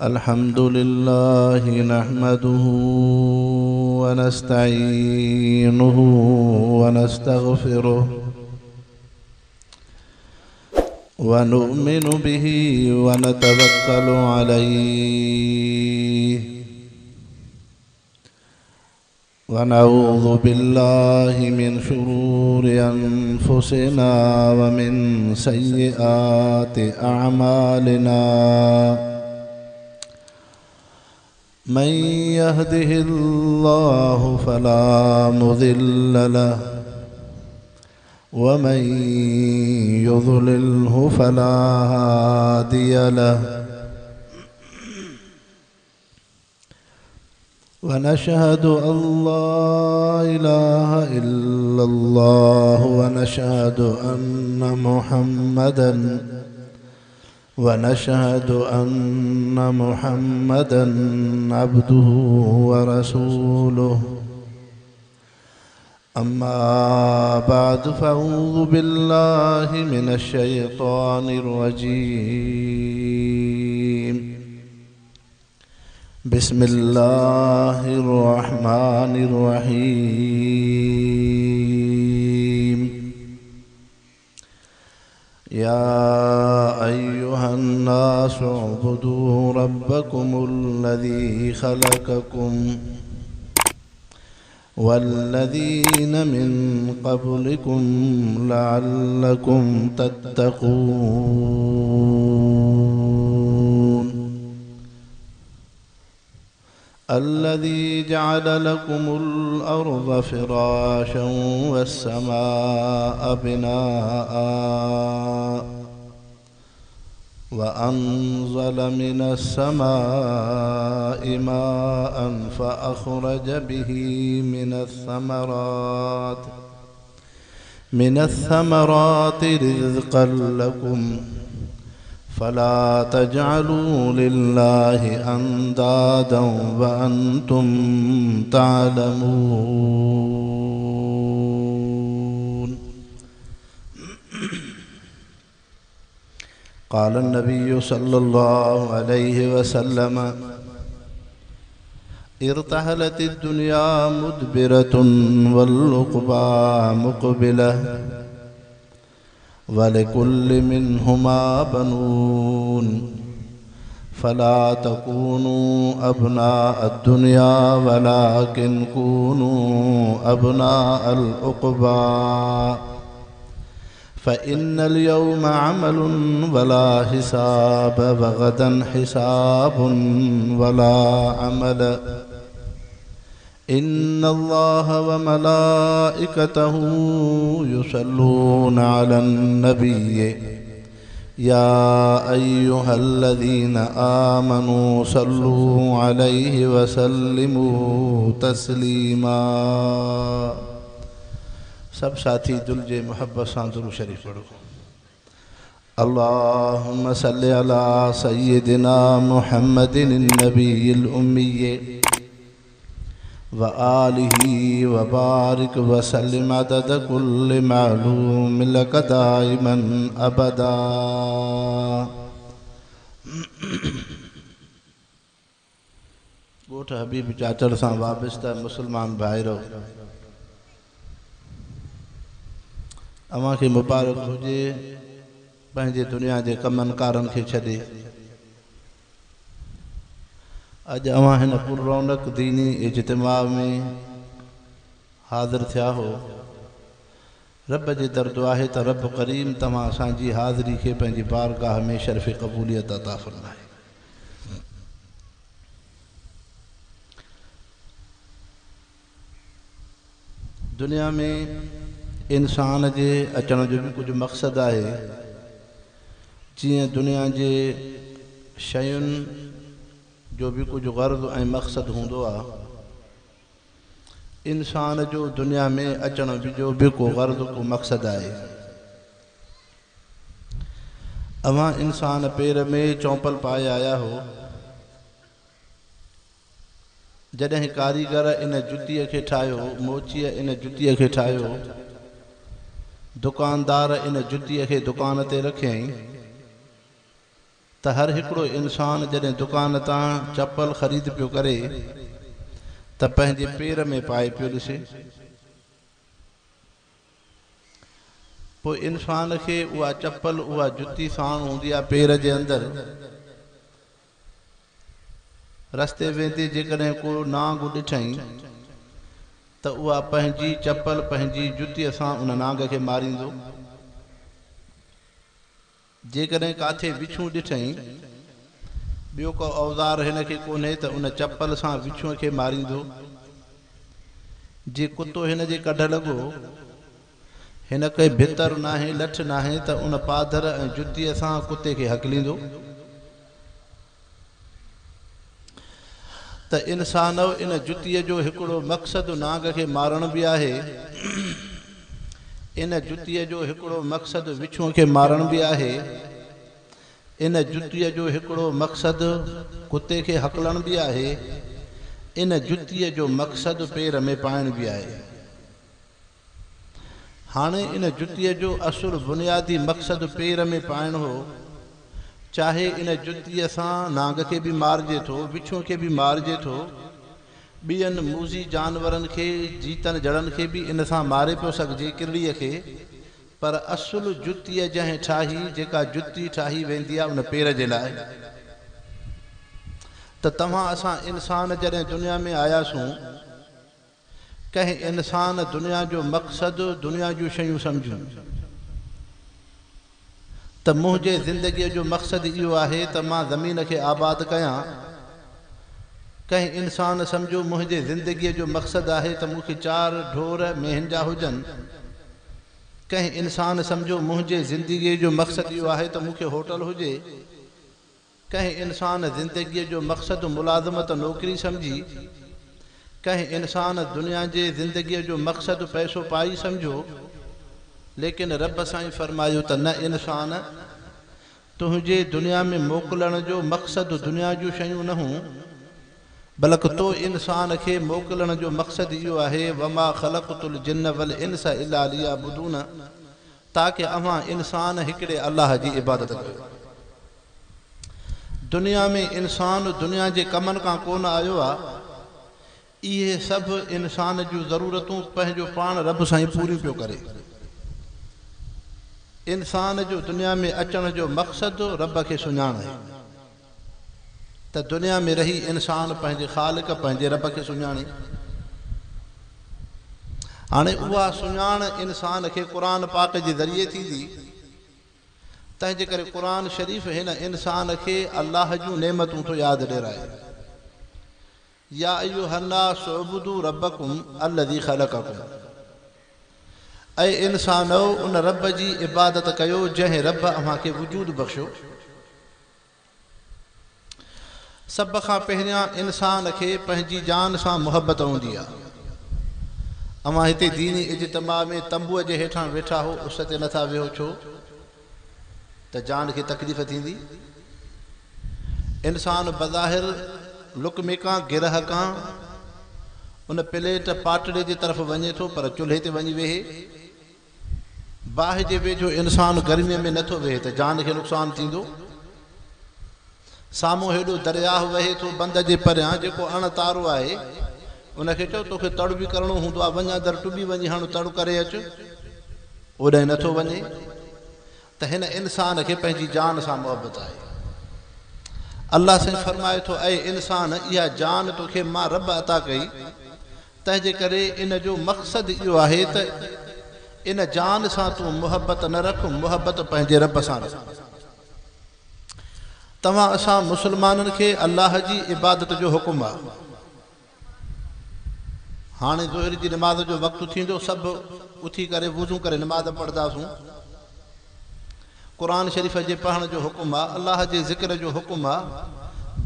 الحمد لله نحمده ونستعينه ونستغفره ونؤمن به ونتوكل عليه ونعوذ بالله من شرور أنفسنا ومن سيئات أعمالنا من يهده الله فلا مضل له ومن يضلله فلا هادي له ونشهد أن لا إله إلا الله ونشهد أن محمدا ونشهد أن محمدا عبده ورسوله أما بعد فأعوذ بالله من الشيطان الرجيم بسم الله الرحمن الرحيم يا أيها الناس اعبدوا ربكم الذي خلقكم والذين من قبلكم لعلكم تتقون الذي جعل لكم الأرض فراشا والسماء بناء وأنزل من السماء ماء فأخرج به من الثمرات من الثمرات رزقا لكم فلا تجعلوا لله أندادا وأنتم تعلمون قال النبي صلى الله عليه وسلم ارتحلت الدنيا مدبرة والعقبى مقبلة ولكل منهما بنون فلا تكونوا أبناء الدنيا ولكن كونوا أبناء العقبى فإن اليوم عمل ولا حساب وغدا حساب ولا عمل إن الله وملائكته يصلون على النبي يا أيها الذين آمنوا صلوا عليه وسلموا تسليما سڀ ساٿي دل جي محبت سان درود شريف پڙهو. اللهم صل علي سيدنا محمد النبي الامي وآله وبارك وسلم عدد كل معلوم لك دائما ابدا. ڳوٺ حبيب چاچڙ سان وابسته مسلمان ڀائرو! اوهان کي مبارڪ هجي پنهنجي دنيا جي ڪمن ڪارن کي ڇڏي اڄ اوهان هن پررونق ديني اجتماع ۾ حاضر ٿيا هو. رب جي در دعا آهي ته رب ڪريم توهان اسان جي حاضري کي پنهنجي بارگاهه ۾ شرف قبوليت عطا فرمائي. دنيا ۾ انسان جي اچڻ جو به ڪجهه مقصد آهي. جيئن دنيا جي شين جو به ڪجهه غرض ۽ مقصد هوندو آ. انسان جو دنيا ۾ اچڻ جو به ڪو غرض ڪو مقصد آهي. اوهان انسان پير ۾ چونپل پائي آيا هو. جڏهن ڪاريگر ان جتيء کي ٺاهيو، موچيء ان جتيء کي ٺاهيو، دڪاندار ان جتيء کي دڪان تي رکيائين. ته هر هڪڙو انسان جڏهن دڪان تان چپل خريد پيو ڪري ته پنهنجي پير ۾ پائي پيو ڏسي. پوء انسان کي اها چپل اها جتي ساڻ هوندي آهي پير جي اندر. رستي ويندي جيڪڏهن ڪو نانگ ڏٺائين ته اها پنهنجي چپل پنهنجي جتيء سان ان نانگ کي ماريندو. جيڪڏهن ڪاٿي وڇون ڏٺئين، ٻيو ڪو اوزار هن کي ڪونهي ته ان چپل سان وڇونء کي ماريندو. جي ڪتو هن جي ڪڍ لڳو، هن کي ڀتر ناهي، لٺ ناهي ته ان پادر ۽ جتيء سان ڪتي کي هڪليندو. ته انسانؤ ان جتيء جو هڪڙو مقصد نانگ کي مارڻ به آهي. ان جتيء جو هڪڙو مقصد وڇونء کي مارڻ به آهي. ان جتيء جو هڪڙو مقصد ڪتي کي هڪلڻ به آهي. ان جتيء جو مقصد پير ۾ پائڻ به آهي. هاڻي ان جتيء جو اصل بنيادي مقصد پير ۾ پائڻ هو. چاهي ان جتيء سان نانگ کي به مارجي ٿو، وڇونء کي به مارجي ٿو، ٻين موذي جانورن کي، جيتن جڙن کي به ان سان ماري پيو سگهجي، ڪرڙيء کي، پر اصل جتيء جنهن ٺاهي، جيڪا جتي ٺاهي ويندي آهي ان پير جي لاء. ته توهان اسان انسان جڏهن دنيا ۾ آياسون، ڪنهن انسان دنيا جو مقصد دنيا جون شيون سمجهيون ته منهنجي زندگيء جو مقصد اهو آهي ته مان زمين کي آباد ڪيان. ڪنهن انسان سمجهيو منهنجي زندگيء جو مقصد آهي ته مون کي چار ڍور مينهن جا هجن. ڪنهن انسان سمجهيو منهنجي زندگيء جو مقصد اهو آهي ته مون کي هوٽل هجي. ڪنهن انسان زندگيء جو مقصد ملازمت نوڪري سمجهي، ڪنهن انسان دنيا جي زندگيء جو مقصد پئسو پائي سمجهيو، ليڪن رب سائين فرمايو ته نه انسان! تنهنجي دنيا ۾ موڪلڻ جو مقصد دنيا جون شيون نه هون، بلڪ تو انسان کي موڪلڻ جو مقصد اهو آهي، وما خلقت الجن والانس الا ليعبدون تاڪه اوهان انسان هڪڙي الله جي عبادت ڪيو. دنيا ۾ انسان دنيا جي ڪمن کان ڪونه آيو آ. اهي سڀ انسان جون ضرورتون پنهنجو پاڻ رب سائين پوريون پيو ڪري. انسان جو دنيا ۾ اچڻ جو مقصد رب کي سڃاڻ آهي. ته دنيا ۾ رهي انسان پنهنجي خالق پنهنجي رب کي سڃاڻي. هاڻي اها سڃاڻ انسان کي قرآن پاڪ جي ذريعي ٿيندي. تنهن جي ڪري قرآن شريف هن انسان کي الله جون نعمتون ٿو ياد ڏيرائي. يا ايها الناس اعبدوا ربڪم الذي خلقڪم اي انسانؤ ان رب جي عبادت ڪيو جنهن رب اوهان کي وجود بخشيو. سڀ کان پهريان انسان کي پنهنجي جان سان محبت هوندي آ. اوهان هتي ديني اجتماع ۾ تنبوء جي هيٺان ويٺا هو اس تي نٿا ويهو ڇو ته جان کي تڪليف ٿيندي. انسان بظاهر لقمي ڪان گرهه ڪان ان پليٽ پاٽڙي جي طرف وڃي ٿو پر چلهي تي وڃي ويهي. باهه جي ويجهو انسان گرميء ۾ نٿو ويهي ته جان کي نقصان ٿيندو. سامهون هيڏو درياهه وهي ٿو بند جي پريان جيڪو اڻ تارو آهي. ان کي چئو توکي تڙ به ڪرڻو هوندو آهي وڃ اندر ٽٻي وڃي هڻ تڙ ڪري اچ. اوڏانهن نٿو وڃي ته هن انسان کي پنهنجي جان سان محبت آهي. الله سائين فرمائي ٿو اي انسان اها جان توکي مان رب عطا ڪئي. تنهن جي ڪري ان جو مقصد اهو آهي ته ان جان سان تون محبت نه رک، محبت پنهنجي رب سان رک. توهان اسان مسلمانن کي الله جي عبادت جو حڪم آ. هاڻي ظهر جي نماز جو وقت ٿيندو سڀ اٿي ڪري وضو ڪري نماز پڙهنداسون. قرآن شريف جي پڙهڻ جو حڪم آ، الله جي ذڪر جو حڪم آ،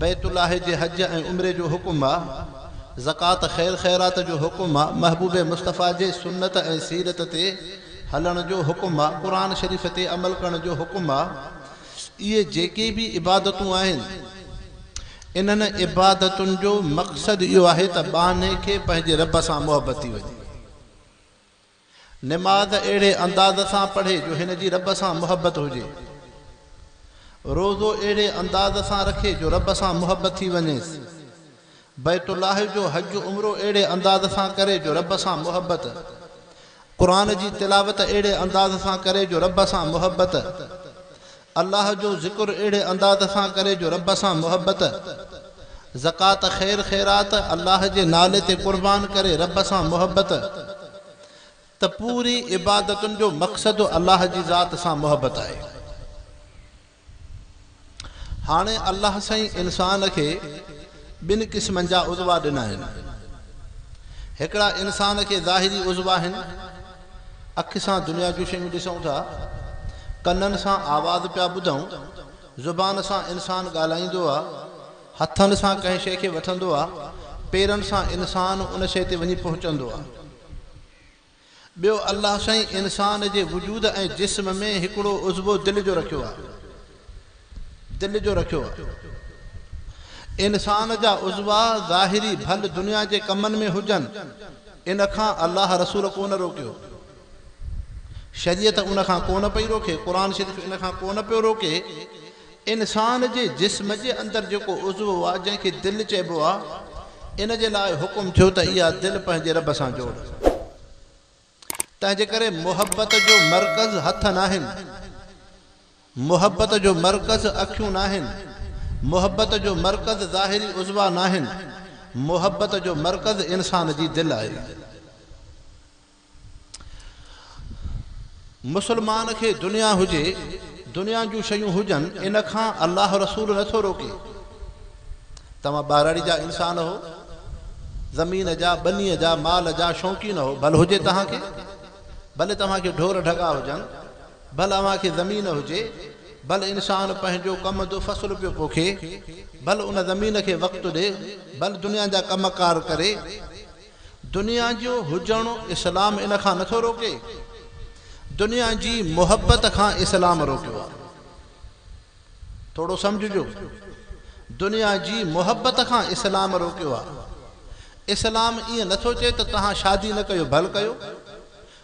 بيت الله جي حج ۽ عمري جو حڪم آ، زڪوات خير خيرات جو حڪم آ، محبوب مصطفيٰ جي سنت ۽ سيرت تي هلڻ جو حڪم آ، قرآن شريف تي عمل ڪرڻ جو حڪم آ، اهي جيڪي به عبادتون آهن انهن عبادتن جو مقصد اهو آهي ته ٻانهي کي پنهنجي رب سان محبت ٿي وڃي. نماز اهڙي انداز سان پڙهي جو هن جي رب سان محبت هجي. روزو اهڙي انداز سان رکي جو رب سان محبت ٿي وڃيس. بيت الله جو حج عمرو اهڙي انداز سان ڪري جو رب سان محبت. قرآن جي تلاوت اهڙي انداز سان ڪري جو رب سان محبت. الله جو ذڪر اهڙي انداز سان ڪري جو رب سان محبت. زڪوات خير خيرات الله جي نالي تي قربان ڪري رب سان محبت. ته پوري عبادتن جو مقصد الله جي ذات سان محبت آهي. هاڻي الله سائين انسان کي ٻن قسمن جا عضوا ڏنا آهن. هڪڙا انسان کي ظاهري عضوا آهن. اک سان دنيا جون شيون ڏسون ٿا، ڪنن سان آواز پيا ٻڌون، زبان سان انسان ڳالهائيندو آ، هٿن سان ڪنهن شيء کي وٺندو آ، پيرن سان انسان ان شيء تي وڃي پهچندو آ. ٻيو الله سائين انسان جي وجود ۽ جسم ۾ هڪڙو عضوو دل جو رکيو آ. دل جو رکيو آ. انسان جا عضوا ظاهري ڀل دنيا جي ڪمن ۾ هجن، ان کان الله رسول ڪونه روڪيو. شريعت ان کان ڪونه پئي روڪي، قرآن شريف ان کان ڪونه پيو روڪي. انسان جي جسم جي اندر جيڪو عضوو آ، جنهن کي دل چئبو آ، ان جي لاء حڪم ٿيو ته اها دل پنهنجي رب سان جوڙ. تنهنجي ڪري محبت جو مرڪز هٿ ناهن، محبت جو مرڪز اکيون ناهن، محبت جو مرڪز ظاهري عضوا ناهن، محبت جو مرڪز انسان جي دل آهي. مسلمان کي دنيا هجي، دنيا جون شيون هجن، ان کان الله رسول نه ٿو روڪي. توهان ٻهراڙي جا انسان هو، زمين جا، ٻنيء جا، مال جا شوقين هو، ڀل هجي توهان کي، ڀلي توهان کي ڍور ڍڳا هجن، ڀل اوهان کي زمين هجي، ڀل انسان پنهنجو ڪمند فصل پيو پوکي، ڀل ان زمين کي وقت ڏي، ڀل دنيا جا ڪم ڪار ڪري، دنيا جو هجڻ اسلام ان کان نٿو روڪي، دنيا جي محبت کان اسلام روڪيو آهي. ٿورو سمجهجو، دنيا جي محبت کان اسلام روڪيو آهي. اسلام ائين نٿو چئي ته توهان شادي نه ڪيو، ڀل ڪيو،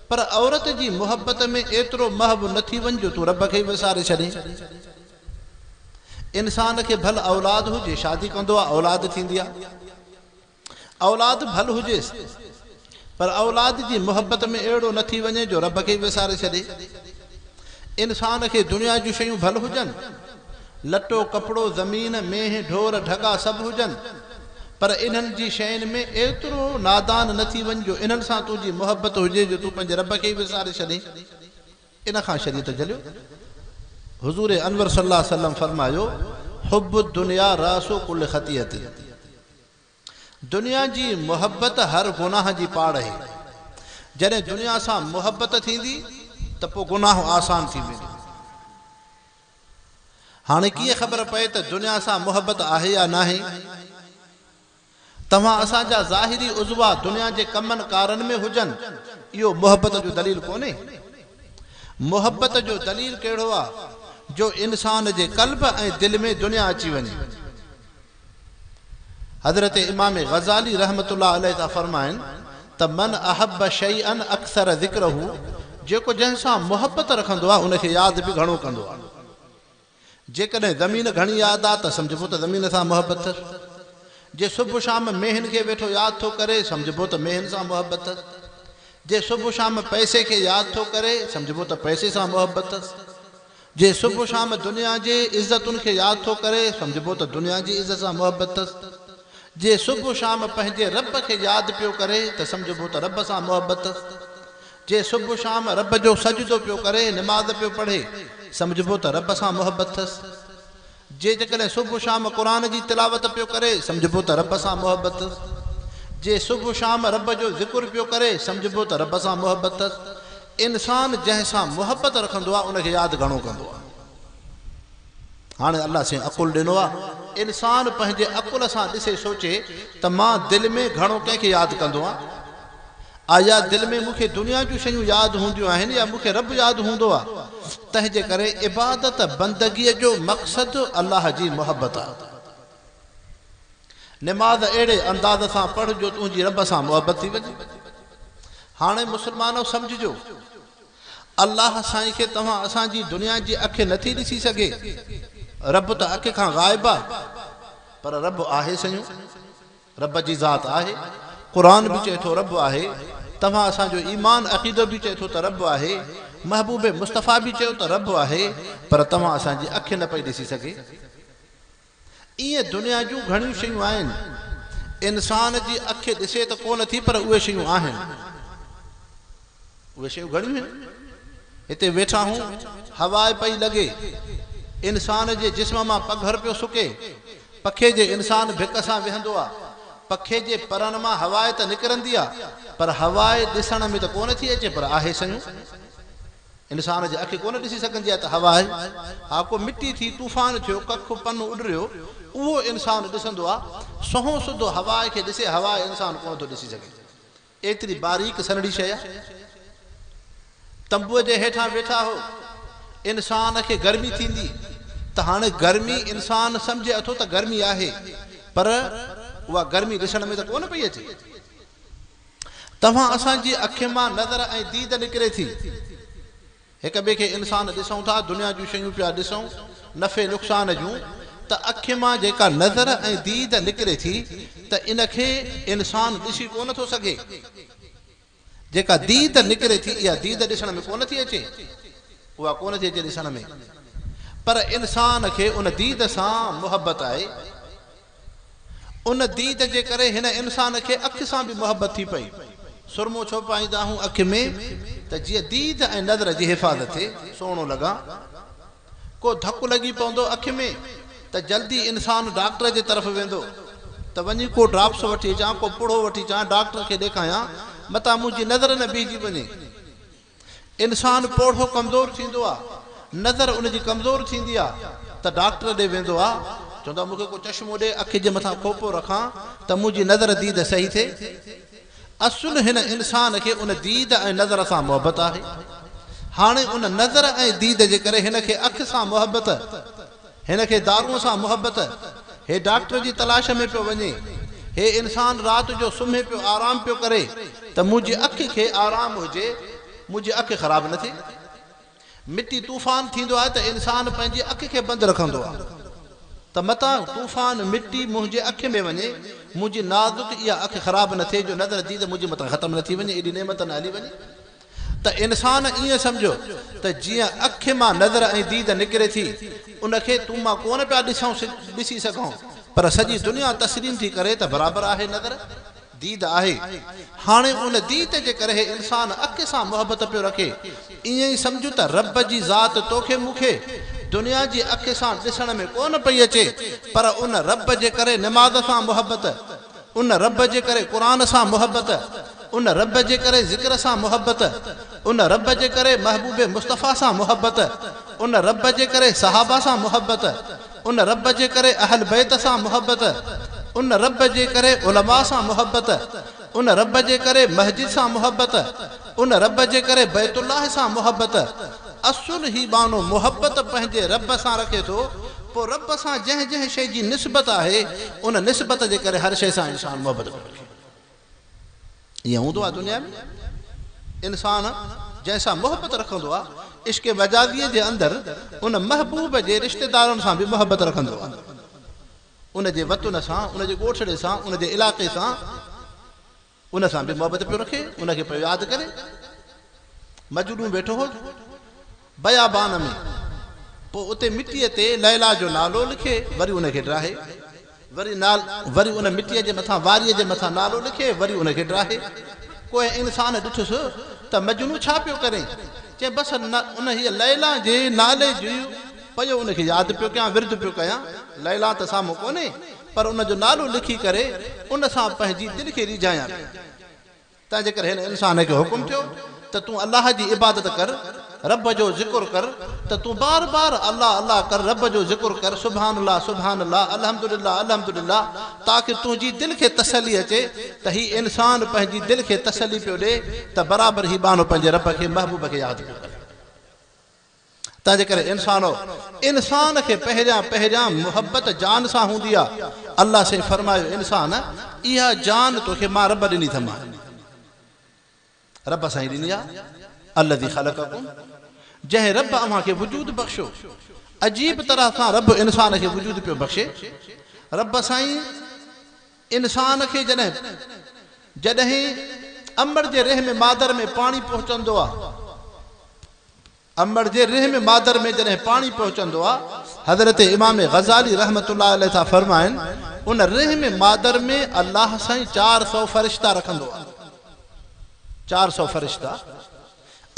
پر عورت جي محبت ۾ ايترو محو نه ٿي وڃ جو تون رب کي ئي وساري ڇڏين. انسان کي ڀل اولاد هجي، شادي ڪندو آهي، اولاد ٿيندي آهي. اولاد ڀل هجيس پر اولاد جي محبت ۾ اهڙو نه ٿي وڃي جو رب کي ئي وساري ڇڏي. انسان کي دنيا جون شيون ڀل هجن، لٽو ڪپڙو، زمين، مينهن، ڍور، ڍڳا سڀ هجن پر انهن جي شين ۾ ايترو نادان نه ٿي وڃ جو انهن سان تنهنجي محبت هجي جو تون پنهنجي رب کي ئي وساري ڇڏين. ان کان شريعت جهليو. حضور انور صلي الله عليه وسلم فرمايو، حب الدنيا راس ڪل خطيئة. دنيا جي محبت هر گناهه جي پاڙ آهي. جڏهن دنيا سان محبت ٿيندي ته پوء گناهه آسان ٿي ويندو. هاڻي ڪيئن خبر پئي ته دنيا سان محبت آهي يا ناهي؟ توهان اسان جا ظاهري عضوا دنيا جي ڪمن ڪارن ۾ هجن، اهو محبت جو دليل ڪونهي. محبت جو دليل ڪهڙو آ جو انسان جي قلب ۽ دل ۾ دنيا اچي وڃي. حضرت امام غزالي رحمة الله عليه ٿا فرمائن ته من احب شيئا اڪثر ذڪره جيڪو جنهن سان محبت رکندو آ ان کي ياد به گهڻو ڪندو آ. جيڪڏهن زمين گهڻي ياد آ ته سمجهبو ته زمين سان محبت اٿس. جي صبح شام مينهن کي ويٺو ياد ٿو ڪري سمجهبو ته مينهن سان محبت اٿس. جي صبح شام پئسي کي ياد ٿو ڪري سمجهبو ته پئسي سان محبت اٿس. جي صبح شام دنيا جي عزتن کي ياد ٿو ڪري سمجهبو ته دنيا جي عزت سان محبت اٿس. جي صبح شام پنهنجي رب کي ياد پيو ڪري ته سمجهبو ته رب سان محبت اٿس. جي صبح شام رب جو سجدو پيو ڪري، نماز پيو پڙهي، سمجهبو ته رب سان محبت اٿس. جي جيڪڏهن صبح شام قرآن جي تلاوت پيو ڪري، سمجهبو ته رب سان محبت اٿس. جي صبح شام رب جو ذڪر پيو ڪري، سمجهبو ته رب سان محبت اٿس. انسان جنهن سان محبت رکندو آهي، ان کي ياد گهڻو ڪندو آهي. هاڻي الله سائين عقل ڏنو آهي، انسان پنهنجي عقل سان ڏسي سوچي ته مان دل ۾ گهڻو ڪنهن کي ياد ڪندو آهيان؟ آيا دل ۾ مون کي دنيا جون شيون ياد هونديون آهن يا مون کي رب ياد هوندو آهي؟ تنهن جي ڪري عبادت بندگيء جو مقصد الله جي محبت آهي. نماز اهڙي انداز سان پڙهه جو تنهنجي رب سان محبت ٿي وڃي. هاڻي مسلمانو سمجهجو! الله سائين کي توهان اسان جي دنيا جي اک نٿي ڏسي سگهي. رب ته اک کان غائب آ، پر رب آهي سائين، رب جي ذات آهي. قرآن به چئي ٿو رب آهي، توهان اسان جو ايمان عقيدو به چئي ٿو ته رب آهي، محبوب مصطفيٰ به چيو ته رب آهي، پر توهان اسان جي اک نه پئي ڏسي سگهي. ائين دنيا جون گهڻيون شيون آهن، انسان جي اک ڏسي ته ڪونه ٿي پر اهي شيون آهن. اهي شيون گهڻيون آهن. هتي ويٺا هون، هوا پئي لڳي، انسان جي جسم مان پگهر پيو سڪي، پکي جي انسان ڀڪ سان ويهندو آ، پکي جي پرن مان هوا ته نڪرندي آ، پر هوا ڏسڻ ۾ ته ڪونه ٿي اچي پر آهي سيون. انسان جي اک ڪونه ڏسي سگهندي آهي ته هوا آهي. ها ڪو مٽي ٿي، طوفان ٿيو، ڪک پن اڏريو، اهو انسان ڏسندو آ. سنئون سڌو هوا کي ڏسي هوا انسان ڪونه ٿو ڏسي سگهي. ايتري باريڪ سنهڙي شيء آ. تنبوء جي هيٺان ويٺا هو. انسان کي گرمي ٿيندي ته هاڻي گرمي انسان سمجهي اٿو ته گرمي آهي پر اها گرمي ڏسڻ ۾ ته ڪونه پئي اچي. توهان اسان جي اکين مان نظر ۽ ديد نڪري ٿي. هڪ ٻئي کي انسان ڏسون ٿا، دنيا جون شيون پيا ڏسون، نفعي نقصان جون، ته اکين مان جيڪا نظر ۽ ديد نڪري ٿي ته ان کي انسان ڏسي ڪونه ٿو سگهي. جيڪا ديد نڪري ٿي اها ديد ڏسڻ ۾ ڪونه ٿي اچي، اها ڪونه ٿي اچي ڏسڻ ۾، پر انسان کي ان ديد سان محبت آهي. ان ديد جي ڪري هن انسان کي اک سان به محبت ٿي پئي. سرمو ڇو پائيندا آهون اک ۾ ته جيئن ديد ۽ نظر جي حفاظت ٿئي، سهڻو لڳان. ڪو ڌڪ لڳي پوندو اک ۾ ته جلدي انسان ڊاڪٽر جي طرف ويندو ته وڃي ڪو ڊراپس وٺي اچان، ڪو پڙهو وٺي اچان، ڊاڪٽر کي ڏيکايان، متان منهنجي نظر نه بيهجي وڃي. انسان پوڙهو ڪمزور ٿيندو آ، نظر ان جي ڪمزور ٿيندي آ ته ڊاڪٽر ڏي ويندو آ، چوندو آ مون کي ڪو چشمو ڏي اک جي مٿان کوپو رکان ته منهنجي نظر ديد صحيح ٿئي. اصل هن انسان کي ان ديد ۽ نظر سان محبت آهي. هاڻي ان نظر ۽ ديد جي ڪري هن کي اک سان محبت، هن کي دارونء سان محبت، هي ڊاڪٽر جي تلاش ۾ پيو وڃي، هي انسان رات جو سمهي پيو آرام پيو ڪري ته منهنجي اک کي آرام هجي، منهنجي اک خراب نه ٿئي. مٽي طوفان ٿيندو آهي ته انسان پنهنجي اک کي بند رکندو آهي ته متان طوفان مٽي منهنجي اک ۾ وڃي، منهنجي نازڪ اها اک خراب نه ٿئي جو نظر ديد منهنجي متان ختم نه ٿي وڃي، ايڏي نعمت نه هلي وڃي. ته انسان ائين سمجهيو ته جيئن اک مان نظر ۽ ديد نڪري ٿي، ان کي تون مان ڪونه پيا ڏسون ڏسي سگهون، پر سڄي دنيا تسليم ٿي ڪري ته برابر آهي نظر، ديد آهي. هاڻي ان ديد جي ڪري هي انسان اک سان محبت پيو رکي. ائين ئي سمجهه ته رب جي ذات توکي مون کي دنيا جي اک سان ڏسڻ ۾ ڪونه پئي اچي، پر ان رب جي ڪري نماز سان محبت، ان رب جي ڪري قرآن سان محبت، ان رب جي ڪري ذڪر سان محبت، ان رب جي ڪري محبوب مصطفيٰ سان محبت، ان رب جي ڪري صحابه سان محبت، ان رب جي ڪري اهل بيت سان محبت، ان رب جي ڪري علماء سان محبت، ان رب جي ڪري مسجد سان محبت، ان رب جي ڪري بيت الله سان محبت، اصل هي ٻانهو محبت پنهنجي رب سان رکي ٿو، پوء رب سان جنهن جنهن شيء جي نسبت آهي، ان نسبت جي ڪري هر شيء سان انسان محبت پيو رکي. ائين هوندو آهي دنيا ۾ انسان جنهن سان محبت رکندو آهي، عشق مجازيء جي اندر ان محبوب جي رشتيدارن سان به محبت رکندو آهي، ان جي وطن سان، ان جي ڳوٺڙي سان، ان جي علائقي سان. ان سان به محبت پيو رکي، ان کي پيو ياد ڪري. مجنون ويٺو هو بيابان ۾، پوء اتي مٽيء تي ليليٰ جو نالو لکي وري ان کي ڊاهي، وري وري ان مٽيء جي مٿان واريء جي مٿان نالو لکي وري ان کي ڊاهي. ڪنهن انسان ڏٺس ته مجنون ڇا پيو ڪرين؟ چيائين بس انهيء ليليٰ جي نالي جي پيو ان کي ياد پيو ڪيان، ورد پيو ڪيان، ليليٰ ته سامهون ڪونهي، پر ان جو نالو لکي ڪري ان سان پنهنجي دل کي ريجهايان پيو. تنهنجي ڪري هن انسان کي حڪم ٿيو ته تون الله جي عبادت ڪر، رب جو ذڪر ڪر ته تون بار بار الله الله ڪر، رب جو ذڪر ڪر، سبحان الله سبحان الله، الحمدلله الحمدلله، تاڪه تنهنجي دل کي تسلي اچي ته هي انسان پنهنجي دل کي تسلي پيو ڏي ته برابر هي ٻانهو پنهنجي رب کي محبوب کي ياد پيو ڪري. تنهنجي ڪري انسانو! انسان کي پهريان پهريان محبت جان سان هوندي آ. الله سائين فرمايو، انسان! اها جان توکي مان رب ڏني ٿم. رب سائين ڏني آ. الذي خلقڪم جنهن رب اوهان کي وجود بخشيو. عجيب طرح سان رب انسان کي وجود پيو بخشي. رب سائين انسان کي جڏهن جڏهن امڙ جي رحم مادر ۾ پاڻي پهچندو آ، امڙ جي رحم مادر ۾ جڏهن پاڻي پهچندو آ، حضرت امام غزالي رحمة الله عليه ٿا فرمائن، ان رحم مادر ۾ الله سائين 400 فرشتا رکندو آ. 400 فرشتا.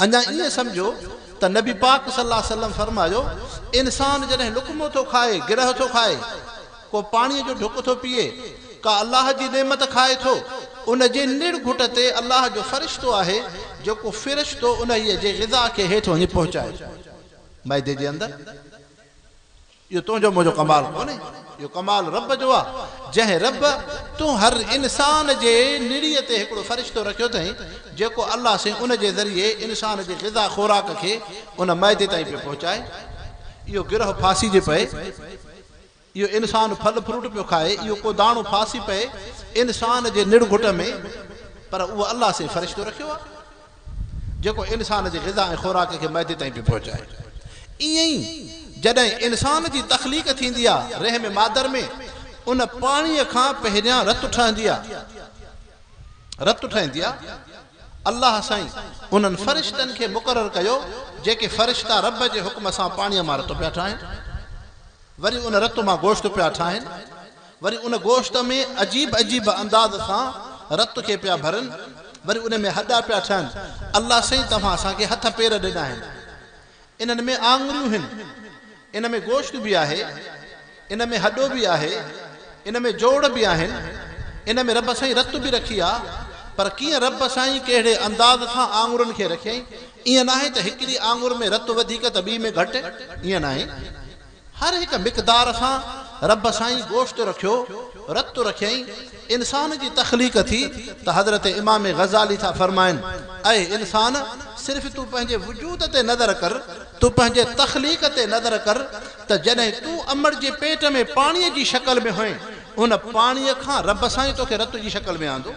اڃا ائين سمجهو ته نبي پاڪ صلي الله عليه وسلم فرمايو، انسان جڏهن لقمو ٿو کائي، گرهه ٿو کائي، ڪو پاڻيء جو ڍڪ ٿو پيئي، ڪا الله جي نعمت کائي ٿو، ان جي نڙگهٽ تي الله جو فرشتو آهي، جيڪو فرشتو انهيء جي غذا کي هيٺ وڃي پهچائي ٿو معدي جي اندر. اهو تنهنجو منهنجو ڪمال ڪونهي، اهو ڪمال رب جو آ، جنهن رب تون هر انسان جي نڙيء تي هڪڙو فرشتو رکيو اٿئين، جيڪو الله سائين ان جي ذريعي انسان جي غذا خوراڪ کي ان معدي تائين پيو پهچائي. اهو گرهه ڦاسي جي پئي. اهو انسان ڦل فروٽ پيو کائي، اهو ڪو داڻو ڦاسي پئي انسان جي نڙگهٽ ۾، پر اهو الله سائين فرشتو رکيو آهي، جيڪو انسان جي غذا ۽ خوراڪ کي معدي تائين پيو پهچائي. ائين ئي جڏهن انسان جي تخليق ٿيندي آهي رحم مادر ۾، ان پاڻيء کان پهريان رت ٺهندي آهي، رت ٺهندي آهي. الله سائين انهن فرشتن کي مقرر ڪيو، جيڪي فرشتا رب جي حڪم سان پاڻيء مان رت پيا ٺاهين. وري ان رت مان گوشت پيا ٺاهن، وري ان گوشت ۾ عجيب عجيب انداز سان رت کي پيا ڀرن، وري ان ۾ هڏا پيا ٺهن. الله سائين توهان اسان کي هٿ پير ڏنا آهن، انهن ۾ آڱريون هن، ان ۾ گوشت به آهي، ان ۾ هڏو به آهي، ان ۾ جوڙ به آهن، ان ۾ رب سائين رت به رکي آ، پر ڪيئن رب سائين ڪهڙي انداز سان آڱرين کي رکيائين، ائين ناهي ته هڪڙي آڱر ۾ رت وڌيڪ ته ٻي ۾ گهٽ، ائين ناهي. هر هڪ مقدار سان رب سائين گوشت رکيو، رت رکيائين، انسان جي تخليق ٿي ته حضرت امام غزالي ٿا فرمائن، اي انسان! صرف تون پنهنجي وجود تي نظر ڪر، تون پنهنجي تخليق تي نظر ڪر ته جڏهن تون امڙ جي پيٽ ۾ پاڻيء جي شڪل ۾ هئين، ان پاڻيء کان رب سائين توکي رت جي شڪل ۾ آندو.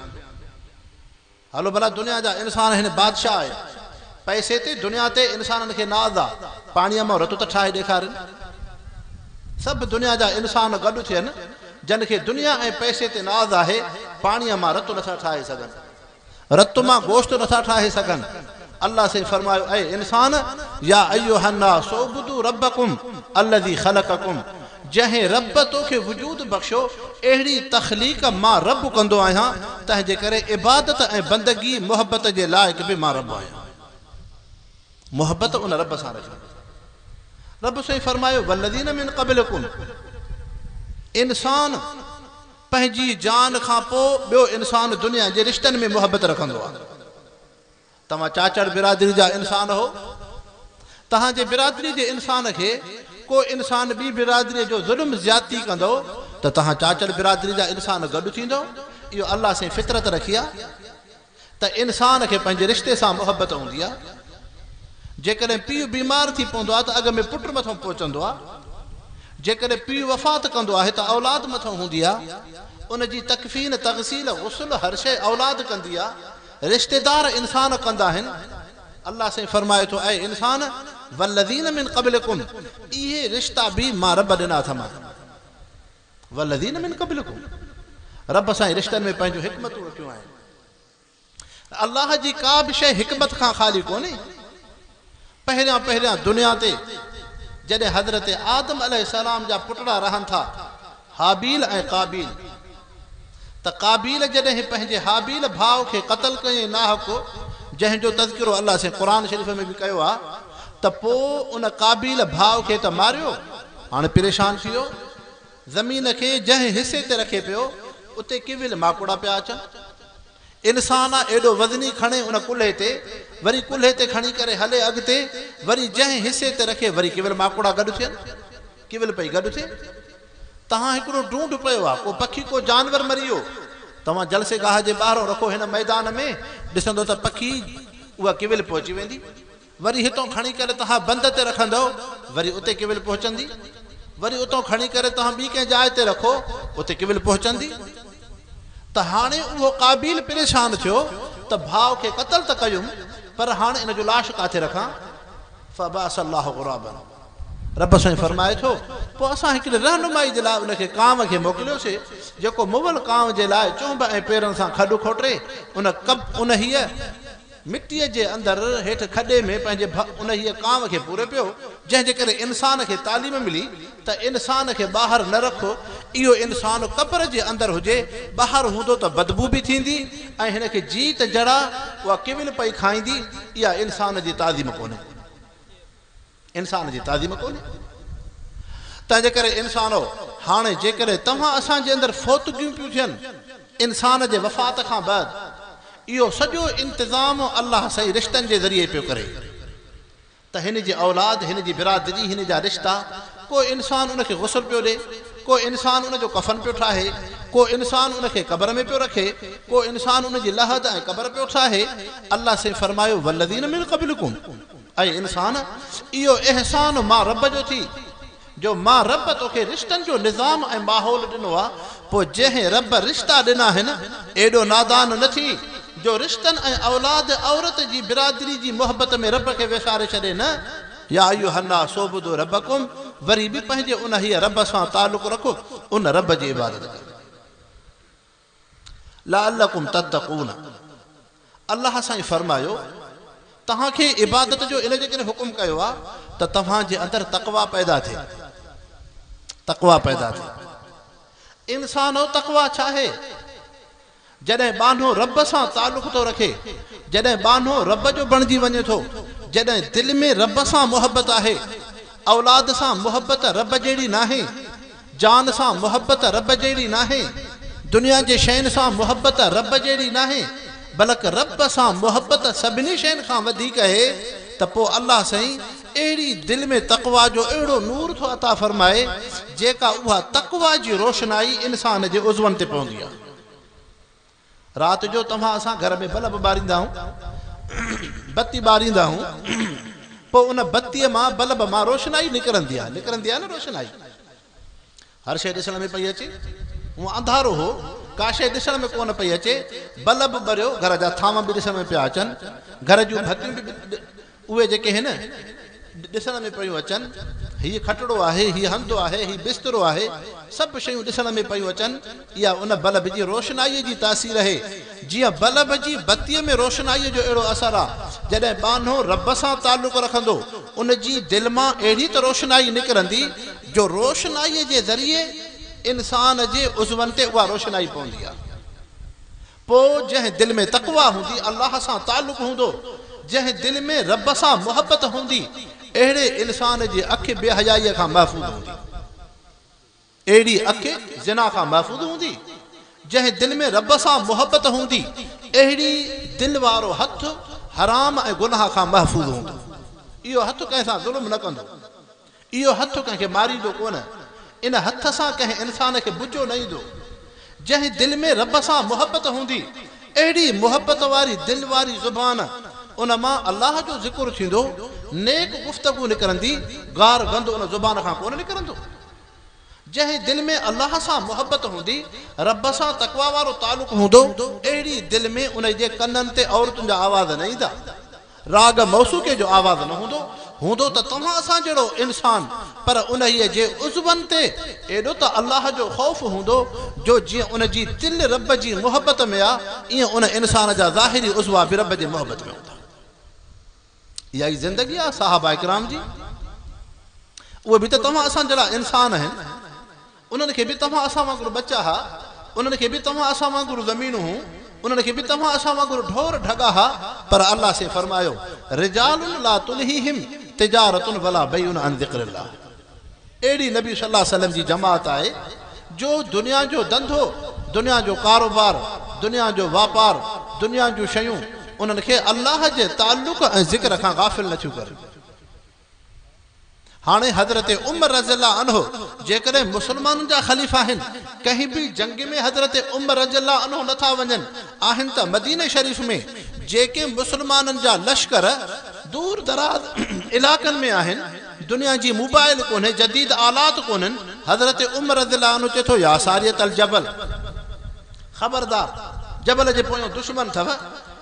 هلو ڀلا دنيا جا انسان هن بادشاهه آهي پئسي تي دنيا تي انسانن کي ناز آ پاڻيء مان رت ته ٺاهي ڏيکارين سڀ دنيا جا انسان گڏ ٿين جن کي دنيا ۽ پئسي تي ناز آهي پاڻيء مان رت نٿا ٺاهي سگهن رت مان گوشت نٿا ٺاهي سگهن الله سائين فرمايو اي انسان يا ايها الناس اعبدوا ربڪم الذي خلقڪم جنهن رب توکي وجود بخشيو اهڙي تخليق مان رب ڪندو آهيان تنهن جي ڪري عبادت ۽ بندگي محبت جي لائق به مان رب آهيان محبت ان رب سان رکي رب سائين فرمايو والذين من قبلڪم انسان پنهنجي جان کان پوء ٻيو انسان دنيا جي رشتن ۾ محبت رکندو آهي. توهان چاچڙ برادري جا انسان هو. توهان جي برادري جي انسان کي ڪو انسان ٻي برادري جو ظلم زيادتي ڪندو ته توهان چاچڙ برادري جا انسان گڏ ٿيندو. اهو الله سائين فطرت رکي آ ته انسان کي پنهنجي رشتي سان محبت هوندي آ. جيڪڏهن پيء بيمار ٿي پوندو آ ته اڳ ۾ پٽ مٿئون پهچندو آ. جيڪڏهن پيء وفات ڪندو آهي ته اولاد مٿئون هوندي آ. ان جي تڪفين، تغسيل، غسل هر شيء اولاد ڪندي آ. رشتيدار انسان ڪندا آهن، الله سائين فرمائي ٿو، اي انسان! والذين من قبلڪم اهي رشتا به مان رب ڏنا اٿم. والذين من قبلڪم رب سائين رشتن ۾ پنهنجون حڪمتون رکيون آهن. الله جي ڪا به شيء حڪمت کان خالي ڪونهي. پهريان پهريان دنيا تي جڏهن حضرت آدم عليه السلام جا پٽڙا رهن ٿا، هابيل ۽ قابيل، ته قابيل جڏهن پنهنجي هابيل ڀاء کي قتل ڪيائين ناحق، جنهن جو تذڪرو الله سائين قرآن شريف ۾ به ڪيو آهي، ته پوء ان قابيل ڀاء کي ته ماريو، هاڻي پريشان ٿي ويو، زمين کي جنهن حصي تي رکي پيو، اتي ڪيول ماڪوڙا پيا اچن. انسان آ ايڏو وزني کڻي ان ڪلهي تي، وري ڪلهي تي کڻي ڪري هلي اڳتي، وري جنهن حصي تي رکي وري ڪيول ماڪوڙا گڏ ٿين، ڪيول پئي گڏ ٿئي. تهان هڪڙو ڍونڍ پيو آ، ڪو پکي ڪو جانور مري ويو، توهان جلسي گاهه جي ٻاهرون رکو هن ميدان ۾، ڏسندو ته پکي اها ڪيول پهچي ويندي. وري هتون کڻي ڪري توهان بند تي رکندؤ، وري اتي ڪيول پهچندي. وري اتون کڻي ڪري توهان ٻي ڪنهن جاء تي رکو، اتي ڪيول پهچندي. ته هاڻي اهو قابيل پريشان ٿيو ته ڀاء کي قتل ته ڪيم، پر هاڻي ان جو لاش ڪاٿي رکان؟ فبعث الله غرابا. رب سائين فرمائي ٿو، پوء اسان هڪڙي رهنمائي جي لاء ان کي ڪانء کي موڪليوسي، جيڪو مئل ڪانء جي لاء چهنب ۽ پيرن سان کڏ کوٽي، ان ڪب انهيء مٽيء جي اندر هيٺ کڏي ۾ پنهنجي انهيء ڪانء کي پوري پيو، جنهن جي ڪري انسان کي تعليم ملي ته انسان کي ٻاهر نه رک، اهو انسان قبر جي اندر هجي، ٻاهر هوندو ته بدبو به ٿيندي ۽ هن کي جيت جڙا اها ڪيول پئي کائيندي، اها انسان جي تعظيم ڪونهي. انسان جي تعظيم ڪونهي. تنهنجي ڪري انسانو! هاڻي جيڪڏهن توهان اسان جي اندر فوتگيون پيون ٿين، انسان جي وفات کان بعد، اهو سڄو انتظام الله سائين رشتن جي ذريعي پيو ڪري ته هن جي اولاد، هن جي برادري، هن جا رشتا، ڪو انسان ان کي غسل پيو ڏي، ڪو انسان ان جو ڪفن پيو ٺاهي، ڪو انسان ان کي قبر ۾ پيو رکي، ڪو انسان ان جي لحد ۽ قبر پيو ٺاهي، الله سائين فرمايو، والذين من قبلڪم. اي انسان! اهو احسان مان رب جو ٿي، جو مان رب توکي رشتن جو نظام ۽ ماحول ڏنو آ، پوء جنهن رب رشتا ڏنا آهن، ايڏو نادان نه ٿي، جو رشتن ۽ اولاد عورت جي برادري جي محبت ۾ رب کي وساري ڇڏي نه، يا ايها الناس اعبدوا ربڪم وري به پنهنجي انهيء رب سان تعلق رک، ان رب جي عبادت ڪر. لعلڪم تتقون الله سائين فرمايو، توهان کي عبادت جو ان جي ڪري حڪم ڪيو آهي ته توهان جي اندر تقويٰ پيدا ٿئي. تقويٰ پيدا ٿئي. انسانو تقويٰ ڇا آهي؟ جڏهن ٻانهو رب سان تعلق ٿو رکي، جڏهن ٻانهو رب جو بڻجي وڃي ٿو، جڏهن دل ۾ رب سان محبت آهي، اولاد سان محبت رب جهڙي ناهي، جان سان محبت رب جهڙي ناهي، دنيا جي شين سان محبت رب جهڙي ناهي، بلڪ رب سان محبت سڀني شين کان وڌيڪ اهي ته پوء الله سائين اهڙي دل ۾ تقويٰ جو اهڙو نور ٿو عطا فرمائي جيڪا اها تقويٰ جي روشنائي انسان جي عضون تي پوندي آهي. رات جو توهان اسان گهر ۾ بلب ٻاريندا آهيون، بتي ٻاريندا آهيون، پوء ان بتيء مان، بلب مان روشنائي نڪرندي آهي، نڪرندي آهي نه روشنائي، هر شيء ڏسڻ ۾ پئي اچي، هونء انڌارو هو، ڪا شيء ڏسڻ ۾ ڪونه پئي اچي، بلب ٻريو، گهر جا ٿانو به ڏسڻ ۾ پيا اچن، گهر جون ڀتيون به اهي جيڪي هن ڏسڻ ۾ پيون اچن، هيء کٽڙو آهي، هيء هنڌ آهي، هي بسترو آهي، سڀ شيون ڏسڻ ۾ پيون اچن، اها ان بلب جي روشنائيء جي تاثير اهي. جيئن بلب جي بتيء ۾ روشنائيء جو اهڙو اثر آ، جڏهن ٻانهو رب سان تعلق رکندو، ان جي دل مان اهڙي ته روشنائي نڪرندي، جو روشنائيء جي ذريعي انسان جي عضون تي اها روشنائي پوندي آ. پوء جنهن دل ۾ تقويٰ هوندي، الله سان تعلق هوندو، جنهن دل ۾ رب سان محبت هوندي، اهڙي انسان جي اک بي حيائيء کان محفوظ هوندي. اهڙي اک زنا کان محفوظ هوندي. جنهن دل ۾ رب سان محبت هوندي، اهڙي دل وارو هٿ حرام ۽ گناهه کان محفوظ هوندو. اهو هٿ ڪنهن سان ظلم نه ڪندو. اهو هٿ ڪنهن کي ماريندو ڪونه، ان هٿ سان ڪنهن انسان کي بجو نه ايندو. جنهن دل ۾ رب سان محبت هوندي، اهڙي محبت واري دل واري زبان، ان مان الله جو ذڪر ٿيندو، نيڪ گفتگو نڪرندي، گار گند ان زبان کان ڪونه نڪرندو. جنهن دل ۾ الله سان محبت هوندي، رب سان تقويٰ وارو تعلق هوندو، اهڙي دل ۾ ان جي ڪنن تي عورتن جا آواز نه ايندا. راڳ موسيقيء جو آواز نه هوندو، هوندو ته توهان اسان جهڙو انسان، پر انهيء جي عضون تي ايڏو ته الله جو خوف هوندو، جو جيئن ان جي دل رب جي محبت ۾ آ، ايئن ان انسان جا ظاهري عضوا به رب جي محبت ۾ هوندا. اها ئي زندگي آ صحابه ڪرام جي. اهي به ته توهان اسان جهڙا انسان آهن. انهن کي به توهان اسان وانگر ٻچا ها، انهن کي به توهان اسان وانگر زمينون هون، انهن کي به توهان اسان وانگر ڍور ڍڳا ها، پر الله سائين فرمايو، رجال لا تلهيهم تجارة ولا بيع عن ذڪر الله اهڙي نبي صلي الله عليه وسلم جي جماعت آهي جو دنيا جو ڌنڌو، دنيا جو ڪاروبار، دنيا جو واپار، دنيا جون شيون انهن کي الله جي تعلق ۽ ذڪر کان غافل نه ٿيون ڪرن. هاڻي حضرت عمر رضي الله عنه جيڪڏهن مسلمانن جا خليفا آهن، ڪنهن به جنگ ۾ حضرت عمر رضي الله عنه نه ٿا وڃن، آهن ته مديني شريف ۾ جيڪي مسلمانن جا لشڪر دور دراز علائقن ۾ آهن، دنيا جي موبائل ڪونهي، جديد آلات ڪونهن، حضرت عمر رضي الله عنه چئي ٿو يا سارية الجبل خبردار جبل جي پويان دشمن اٿو،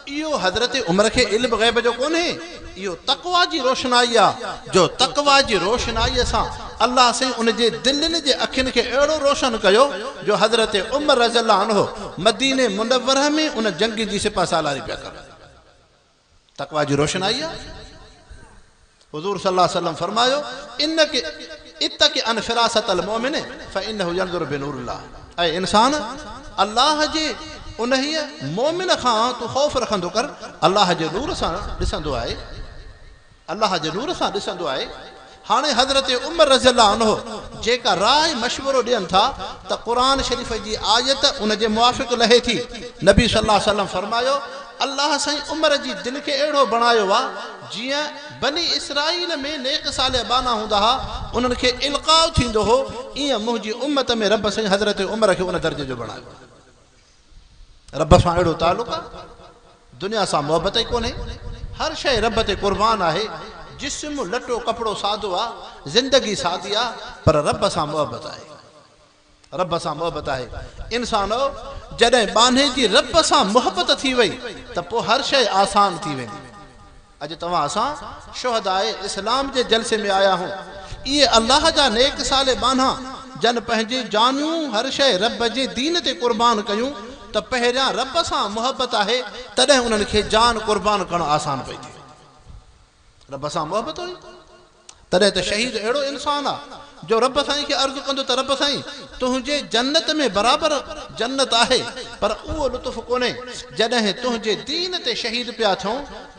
اهو حضرت عمر کي علم غيب جو ڪونهي. اهو تقويٰ جي روشنائي آ، جو تقويٰ جي روشنائيء سان الله سائين ان جي دلين جي اکين کي اهڙو روشن ڪيو جو حضرت عمر رضي الله عنه مديني منوره ۾ ان جنگ جي سپهه سالاري پيا ڪن. تقويٰ جي روشنائي آ. حضور صلي الله عليه وسلم فرمايو، انک اتق عن فراست المؤمن فانه ينظر بنور الله اي انسان! الله جي انهيء مؤمن کان تون خوف رکندو ڪر، الله جي نور سان ڏسندو آهي، الله جي نور سان ڏسندو آهي. هاڻي حضرت عمر رضي الله عنه جيڪا راء مشورو ڏين ٿا ته قرآن شريف جي آيت ان جي موافق لهي ٿي. نبي صلي الله عليه وسلم فرمايو، الله سائين عمر جي دل کي اهڙو بڻايو آ جيئن بني اسرائيل ۾ نيڪ صالح ٻانها هوندا ها انهن کي القاء ٿيندو هو ايئن منهنجي امت ۾ رب سائين حضرت عمر کي ان درجي جو بڻايو آ. رب سان اهڙو تعلق آ، دنيا سان محبت ئي ڪونهي، هر شيء رب تي قربان آهي، جسم، لٽو ڪپڙو سادو آ، زندگي سادي آ، پر رب سان محبت آهي. رب سان محبت آهي. انسانؤ! جڏهن ٻانهي جي رب سان محبت ٿي وئي ته پوء هر شيء آسان ٿي ويندي. اڄ توهان اسان شهداء اسلام جي جلسي ۾ آيا آهيون. اهي الله جا نيڪ صالح ٻانها جن پنهنجي جانيون هر شيء رب جي دين تي قربان ڪيون ته پهريان رب سان محبت آهي تڏهن انهن کي جان قربان ڪرڻ آسان پئي ٿئي. رب سان محبت هئي. تڏهن ته شهيد اهڙو انسان آ جو رب سائين کي عرض ڪندو ته رب سائين تنهنجي جنت ۾ برابر جنت آهي پر اهو لطف ڪونهي جڏهن تنهنجي دين تي شهيد پيا ٿيون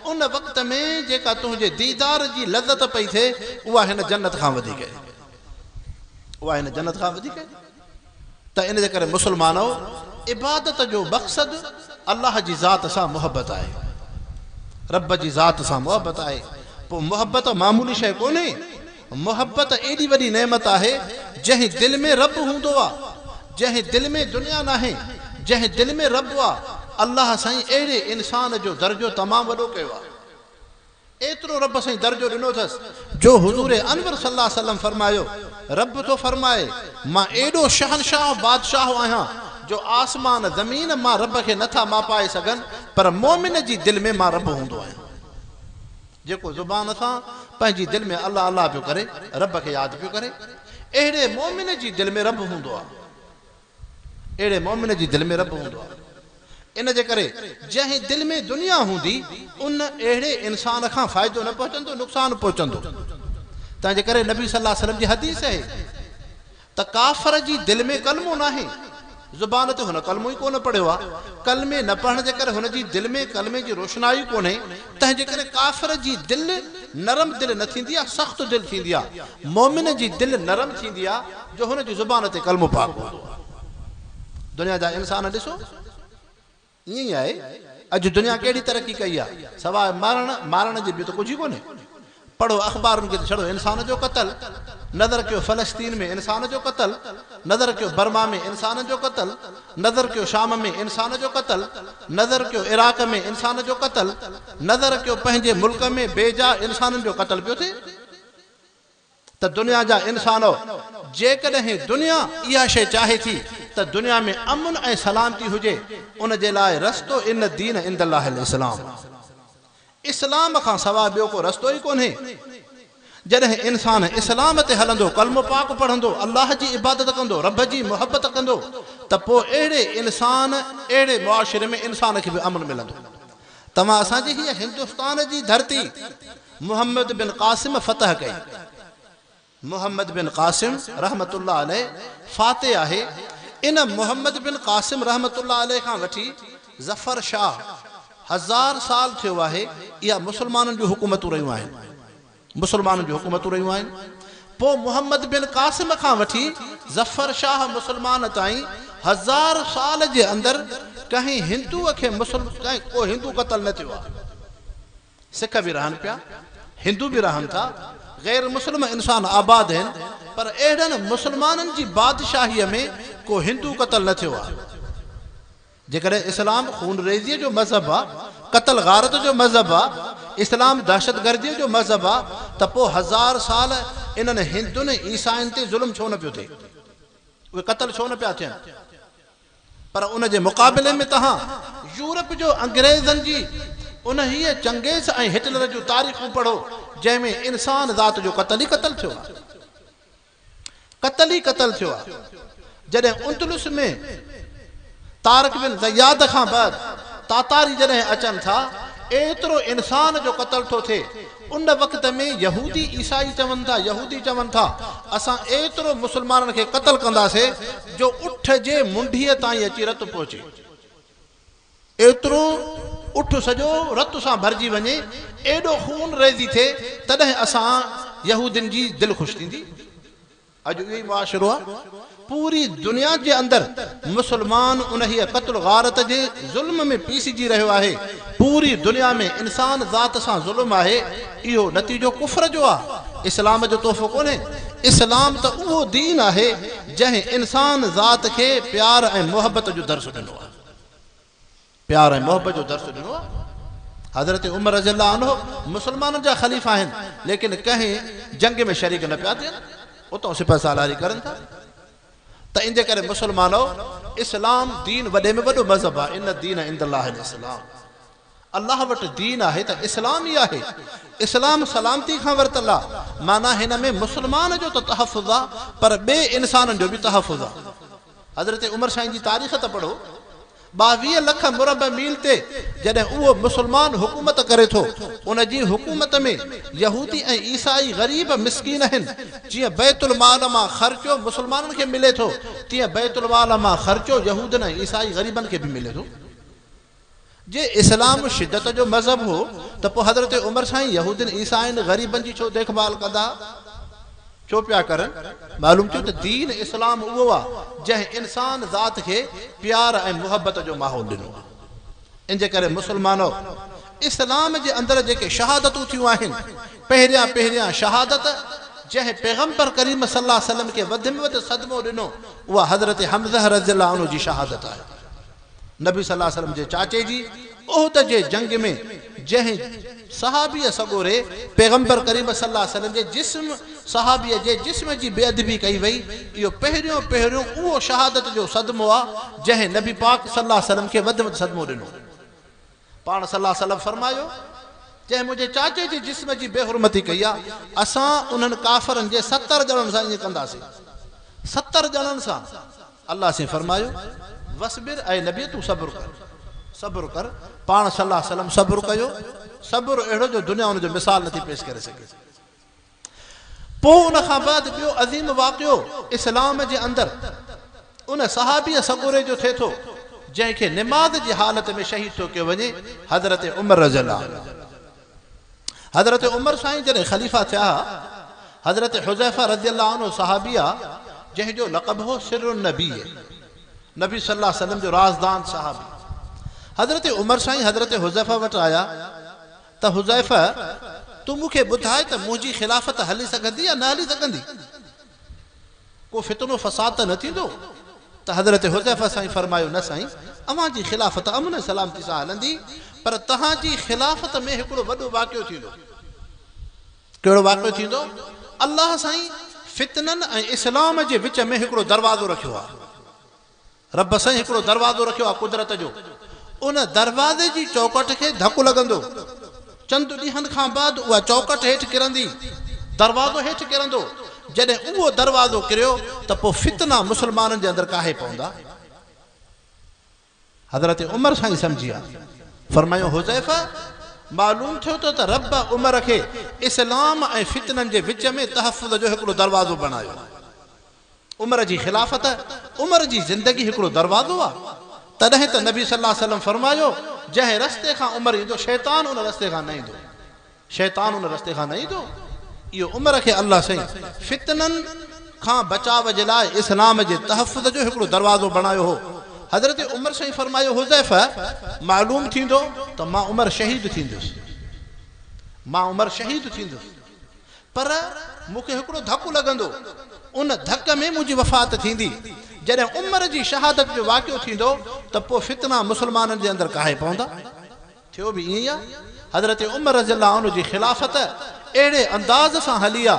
ان وقت ۾ جيڪا تنهنجي ديدار جي لذت پئي ٿئي اها هن جنت کان وڌيڪ آهي اها هن جنت کان وڌيڪ آهي ته ان جي ڪري مسلمانؤ عبادت جو مقصد الله جي ذات سان محبت آهي رب جي ذات سان محبت آهي پوء محبت معمولي شيء ڪونهي محبت ايڏي وڏي نعمت آهي جنهن دل ۾ رب هوندو آ جنهن دل ۾ دنيا ناهي جنهن دل ۾ رب آ الله سائين اهڙي انسان جو درجو تمام وڏو ڪيو آ. ايترو رب سائين درجو ڏنو اٿس جو حضور انور صلي الله عليه وسلم فرمايو، رب ٿو فرمائي، مان ايڏو شهنشاهه بادشاهه آهيان جو آسمان زمين مان رب کي نه ٿا ماپائي سگهن پر مؤمن جي دل ۾ مان رب هوندو آهيان. جيڪو زبان سان پنهنجي دل ۾ الله الله پيو ڪري، رب کي ياد پيو ڪري، اهڙي مؤمن جي دل ۾ رب هوندو آهي. اهڙي مؤمن جي دل ۾ رب هوندو آهي. ان جي ڪري جنهن دل ۾ دنيا هوندي ان اهڙي انسان کان فائدو نه پهچندو نقصان پهچندو. تنهن جي ڪري نبي صلي الله عليه وسلم جي حديث اهي ته ڪافر جي دل ۾ ڪلمو ناهي، زبان تي هن ڪلمو ئي ڪونه پڙهيو آهي، ڪلمي نه پڙهڻ جي ڪري هن جي دل ۾ ڪلمي جي روشنائي ڪونهي، تنهن جي ڪري ڪافر جي دل نرم دل نه ٿيندي آهي سخت دل ٿيندي آهي، مؤمن جي دل نرم ٿيندي آهي جو هن جي زبان تي ڪلمو پاڪ هوندو آهي. دنيا جا انسان ڏسو ائين ئي آهي. اڄ دنيا ڪهڙي ترقي ڪئي آهي سواء مرڻ مارڻ جي ٻيو ته ڪجهه ئي ڪونهي. پڙهو اخبارن کي ته ڇڙو انسان جو قتل، نظر ڪيو فلسطين ۾ انسان جو قتل، نظر ڪيو برما ۾ انسانن جو قتل، نظر ڪيو شام ۾ انسان جو قتل، نظر ڪيو عراق ۾ انسان جو قتل، نظر ڪيو پنهنجي ملڪ ۾ بي جا انسانن جو قتل پيو ٿئي. ته دنيا جا انسانؤ! جيڪڏهن دنيا اها شيء چاهي ٿي ته دنيا ۾ امن ۽ سلامتي هجي، ان جي لاء رستو ان الدين عند الله الاسلام اسلام کان سواء ٻيو ڪو رستو ئي ڪونهي. جڏهن انسان اسلام تي هلندو، ڪلمو پاڪ پڙهندو، الله جي عبادت ڪندو، رب جي محبت ڪندو ته پوء اهڙي انسان، اهڙي معاشري ۾ انسان کي به امن ملندو. توهان اسان جي هيء هندستان جي ڌرتي محمد بن قاسم فتح ڪئي. محمد بن قاسم رحمة الله عليه فاتح آهي. ان محمد بن قاسم رحمة الله عليه کان وٺي ظفر شاهه هزار سال ٿيو آهي اها مسلمانن جون حڪومتون رهيون آهن. مسلمانن جون حڪومتون رهيون آهن. پوء محمد بن قاسم کان وٺي ظفر شاهه مسلمان تائين هزار سال جي اندر ڪنهن هندوء کي مسلم ڪنهن ڪو هندو قتل نه ٿيو آهي. سک به رهن پيا، هندو به رهن ٿا، غير مسلم انسان آباد آهن، پر اهڙن مسلمانن جي بادشاهيء ۾ ڪو هندو قتل نه ٿيو آهي. جيڪڏهن اسلام خونريزيء جو مذهب آ، قتل غارت جو مذهب آ، اسلام دهشتگرديء جو مذهب آ ته پوء هزار سال انهن هندن ۽ عيسائين تي ظلم ڇو نه پيو ٿئي؟ اهي قتل ڇو نه پيا ٿين؟ پر ان جي مقابلي ۾ توهان يورپ جو انگريزن جي انهيء چنگيز ۽ هٽلر جون تاريخون پڙهو، جنهن ۾ انسان ذات جو قتل ئي قتل ٿيو آهي. قتل ئي قتل ٿيو آهي. جڏهن اندلس ۾ طارق بن زياد کان بعد تاتاري جڏهن اچن ٿا، ايترو انسان جو قتل ٿو ٿئي، ان وقت ۾ يهودي عيسائي چون ٿا، يهودي چون ٿا، اسان ايترو مسلمانن کي قتل ڪنداسي جو اٺ جي منڍيء تائين اچي رت پهچي. ايترو اٺ سڄو رت سان ڀرجي وڃي، ايڏو خون ريزي ٿئي، تڏهن اسان يهودين جي دل خوش ٿيندي. اڄ اهو ئي معاشرو آهي. پوري دنيا جي اندر مسلمان انهيء قتل غارت جي ظلم ۾ پيسجي رهيو آهي. پوري دنيا ۾ انسان ذات سان ظلم آهي. اهو نتيجو ڪفر جو آهي، اسلام جو تحفو ڪونهي. اسلام ته اهو دين آهي، جنهن انسان ذات کي پيار ۽ محبت جو درس ڏنو آهي. پيار ۽ محبت جو درس ڏنو آهي. حضرت عمر رضي الله عنه مسلمانن جا خليفا آهن، ليڪن ڪنهن جنگ ۾ شريڪ نه پيا ٿين، اتان سپهه سالاري ڪرن ٿا. ته ان جي ڪري مسلمانؤ! اسلام دين وڏي ۾ وڏو مذهب آهي، ان الدين عند الله الاسلام. الله وٽ دين آهي ته اسلام ئي آهي. اسلام سلامتي کان ورتل آهي، معنيٰ هن ۾ مسلمان جو ته تحفظ آهي، پر ٻئي انسانن جو به تحفظ آهي. حضرت عمر سائين جي تاريخ ته پڙهو. 22 لک مربع ميل تي جڏهن اهو مسلمان حڪومت ڪري ٿو، ان جي حڪومت ۾ يهودي ۽ عيسائي غريب مسڪين آهن. جيئن بيت المال مان خرچو مسلمانن کي ملي ٿو، تيئن بيت المال مان خرچو يهودين ۽ عيسائي غريبن کي به ملي ٿو. جي اسلام شدت جو مذهب هو ته پوء حضرت عمر سائين يهودين عيسائين غريبن جي ڇو ديک ڀال ڪندا ڇو پيا ڪرن؟ معلوم ٿيو ته دين اسلام اهو آ جنهن انسان ذات کي پيار ۽ محبت جو ماحول ڏنو آ. ان جي ڪري مسلمانو اسلام جي اندر جيڪي شهادتون ٿيون آهن پهريان پهريان شهادت جنهن پيغمبر ڪريم صلي الله عليه وسلم کي وڌ ۾ وڌ صدمو ڏنو اها حضرت حمزه رضي الله عنه جي شهادت آهي. نبي صلي الله عليه وسلم جي چاچي جي احد جي جنگ ۾ جنهن صحابيء سڳوري پيغمبر ڪريم صلي الله عليه وسلم جي جسم صحابيء جي جسم جي بي ادبي ڪئي وئي اهو پهريون پهريون اهو شهادت جو صدمو آ جنهن نبي پاڪ صلي الله عليه وسلم کي وڌ وڌ صدمو ڏنو. پاڻ صلي الله عليه وسلم فرمايو، جنهن منهنجي چاچي جي جسم جي بي حرمتي ڪئي آ اسان انهن ڪافرن جي 70 ڄڻن سان ائين ڪنداسين. 70 ڄڻن سان. الله سائين فرمايو، واصبر اي نبي تون صبر ڪر، صبر ڪر، پاڻ صلي الله عليه وسلم صبر ڪيو، صبر اهڙو جو دنيا ان جو مثال نٿي پيش ڪري سگهي. پوء ان کان بعد ٻيو عظيم واقعو اسلام جي اندر ان صحابيء سڳوري جو ٿئي ٿو، جنهن کي نماز جي حالت ۾ شهيد ٿو ڪيو وڃي، حضرت عمر رضي الله عنه. حضرت عمر سائين جڏهن خليفا ٿيا ها، حضرت حذيفه رضي الله عنه صحابي آ، جنهن جو لقب هو سر النبي، نبي صلي الله عليه وسلم جو رازدان صحابي. حضرت عمر سائين حضرت حذيفه وٽ آيا ته حذيفه تون مون کي ٻڌاء ته منهنجي خلافت هلي سگهندي يا نه هلي سگهندي؟ ڪو فتنو فساد ته نه ٿيندو؟ ته حضرت حذيفه سائين فرمايو، نه سائين، اوهان جي خلافت امن ۽ سلامتي سان هلندي، پر توهان جي خلافت ۾ هڪڙو وڏو واقعو ٿيندو. ڪهڙو واقعو ٿيندو؟ الله سائين فتنن ۽ اسلام جي وچ ۾ هڪڙو دروازو رکيو آهي. رب سائين هڪڙو دروازو رکيو آهي قدرت جو، ان دروازي جي چوڪٺ کي ڌڪ لڳندو، چند ڏينهن کان بعد اها چوڪٺ هيٺ ڪرندي، دروازو هيٺ ڪرندو، جڏهن اهو دروازو ڪريو ته پوء فتنا مسلمانن جي اندر ڪاهي پوندا. حضرت عمر سائين سمجهي ويا، فرمايو حذيفه! معلوم ٿيو ته ته رب عمر کي اسلام ۽ فتنن جي وچ ۾ تحفظ جو هڪڙو دروازو بڻايو. عمر جي خلافت، عمر جي زندگي هڪڙو دروازو آ. تڏهن ته نبي صلي الله عليه وسلم فرمايو، جنهن رستي کان عمر ايندو شيطان ان رستي کان نه ايندو. شيطان ان رستي کان نه ايندو. اهو عمر کي الله سائين فتنن کان بچاء جي لاء اسلام جي تحفظ جو هڪڙو دروازو بڻايو هو. حضرت عمر سائين فرمايو، حذيفه! معلوم ٿيندو ته مان عمر شهيد ٿيندس. مان عمر شهيد ٿيندس. پر مون کي هڪڙو ڌڪ لڳندو، ان ڌڪ ۾ منهنجي وفات ٿيندي. جڏهن عمر جي شهادت جو واقعو ٿيندو ته پوء فتنا مسلمانن جي اندر ڪاهي پوندا. ٿيو به ائين ئي آ. حضرت عمر رضي الله عنه جي خلافت اهڙي انداز سان هلي آ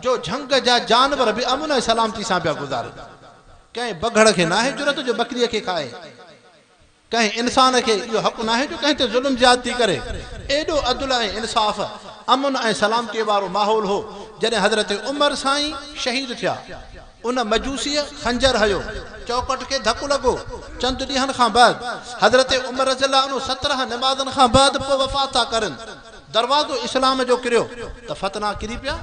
جو جهنگ جا جانور به امن ۽ سلامتي سان پيا گذارن. ڪنهن بگهڙ کي ناهي جرئت جو ٻڪريء کي کائي. ڪنهن انسان کي اهو حق ناهي جو ڪنهن تي ظلم زيادتي ڪري. ايڏو عدل ۽ انصاف، امن ۽ سلامتيء وارو ماحول هو، جڏهن حضرت عمر سائين شهيد ٿيا. ان مجوسيء خنجر هنيو، چوڪٺ کي ڌڪ لڳو. چند ڏينهن کان بعد حضرت عمر رضي الله عنه 17 نمازن کان بعد پوء وفات ٿا ڪرن. دروازو اسلام جو ڪريو ته فتنا ڪري پيا.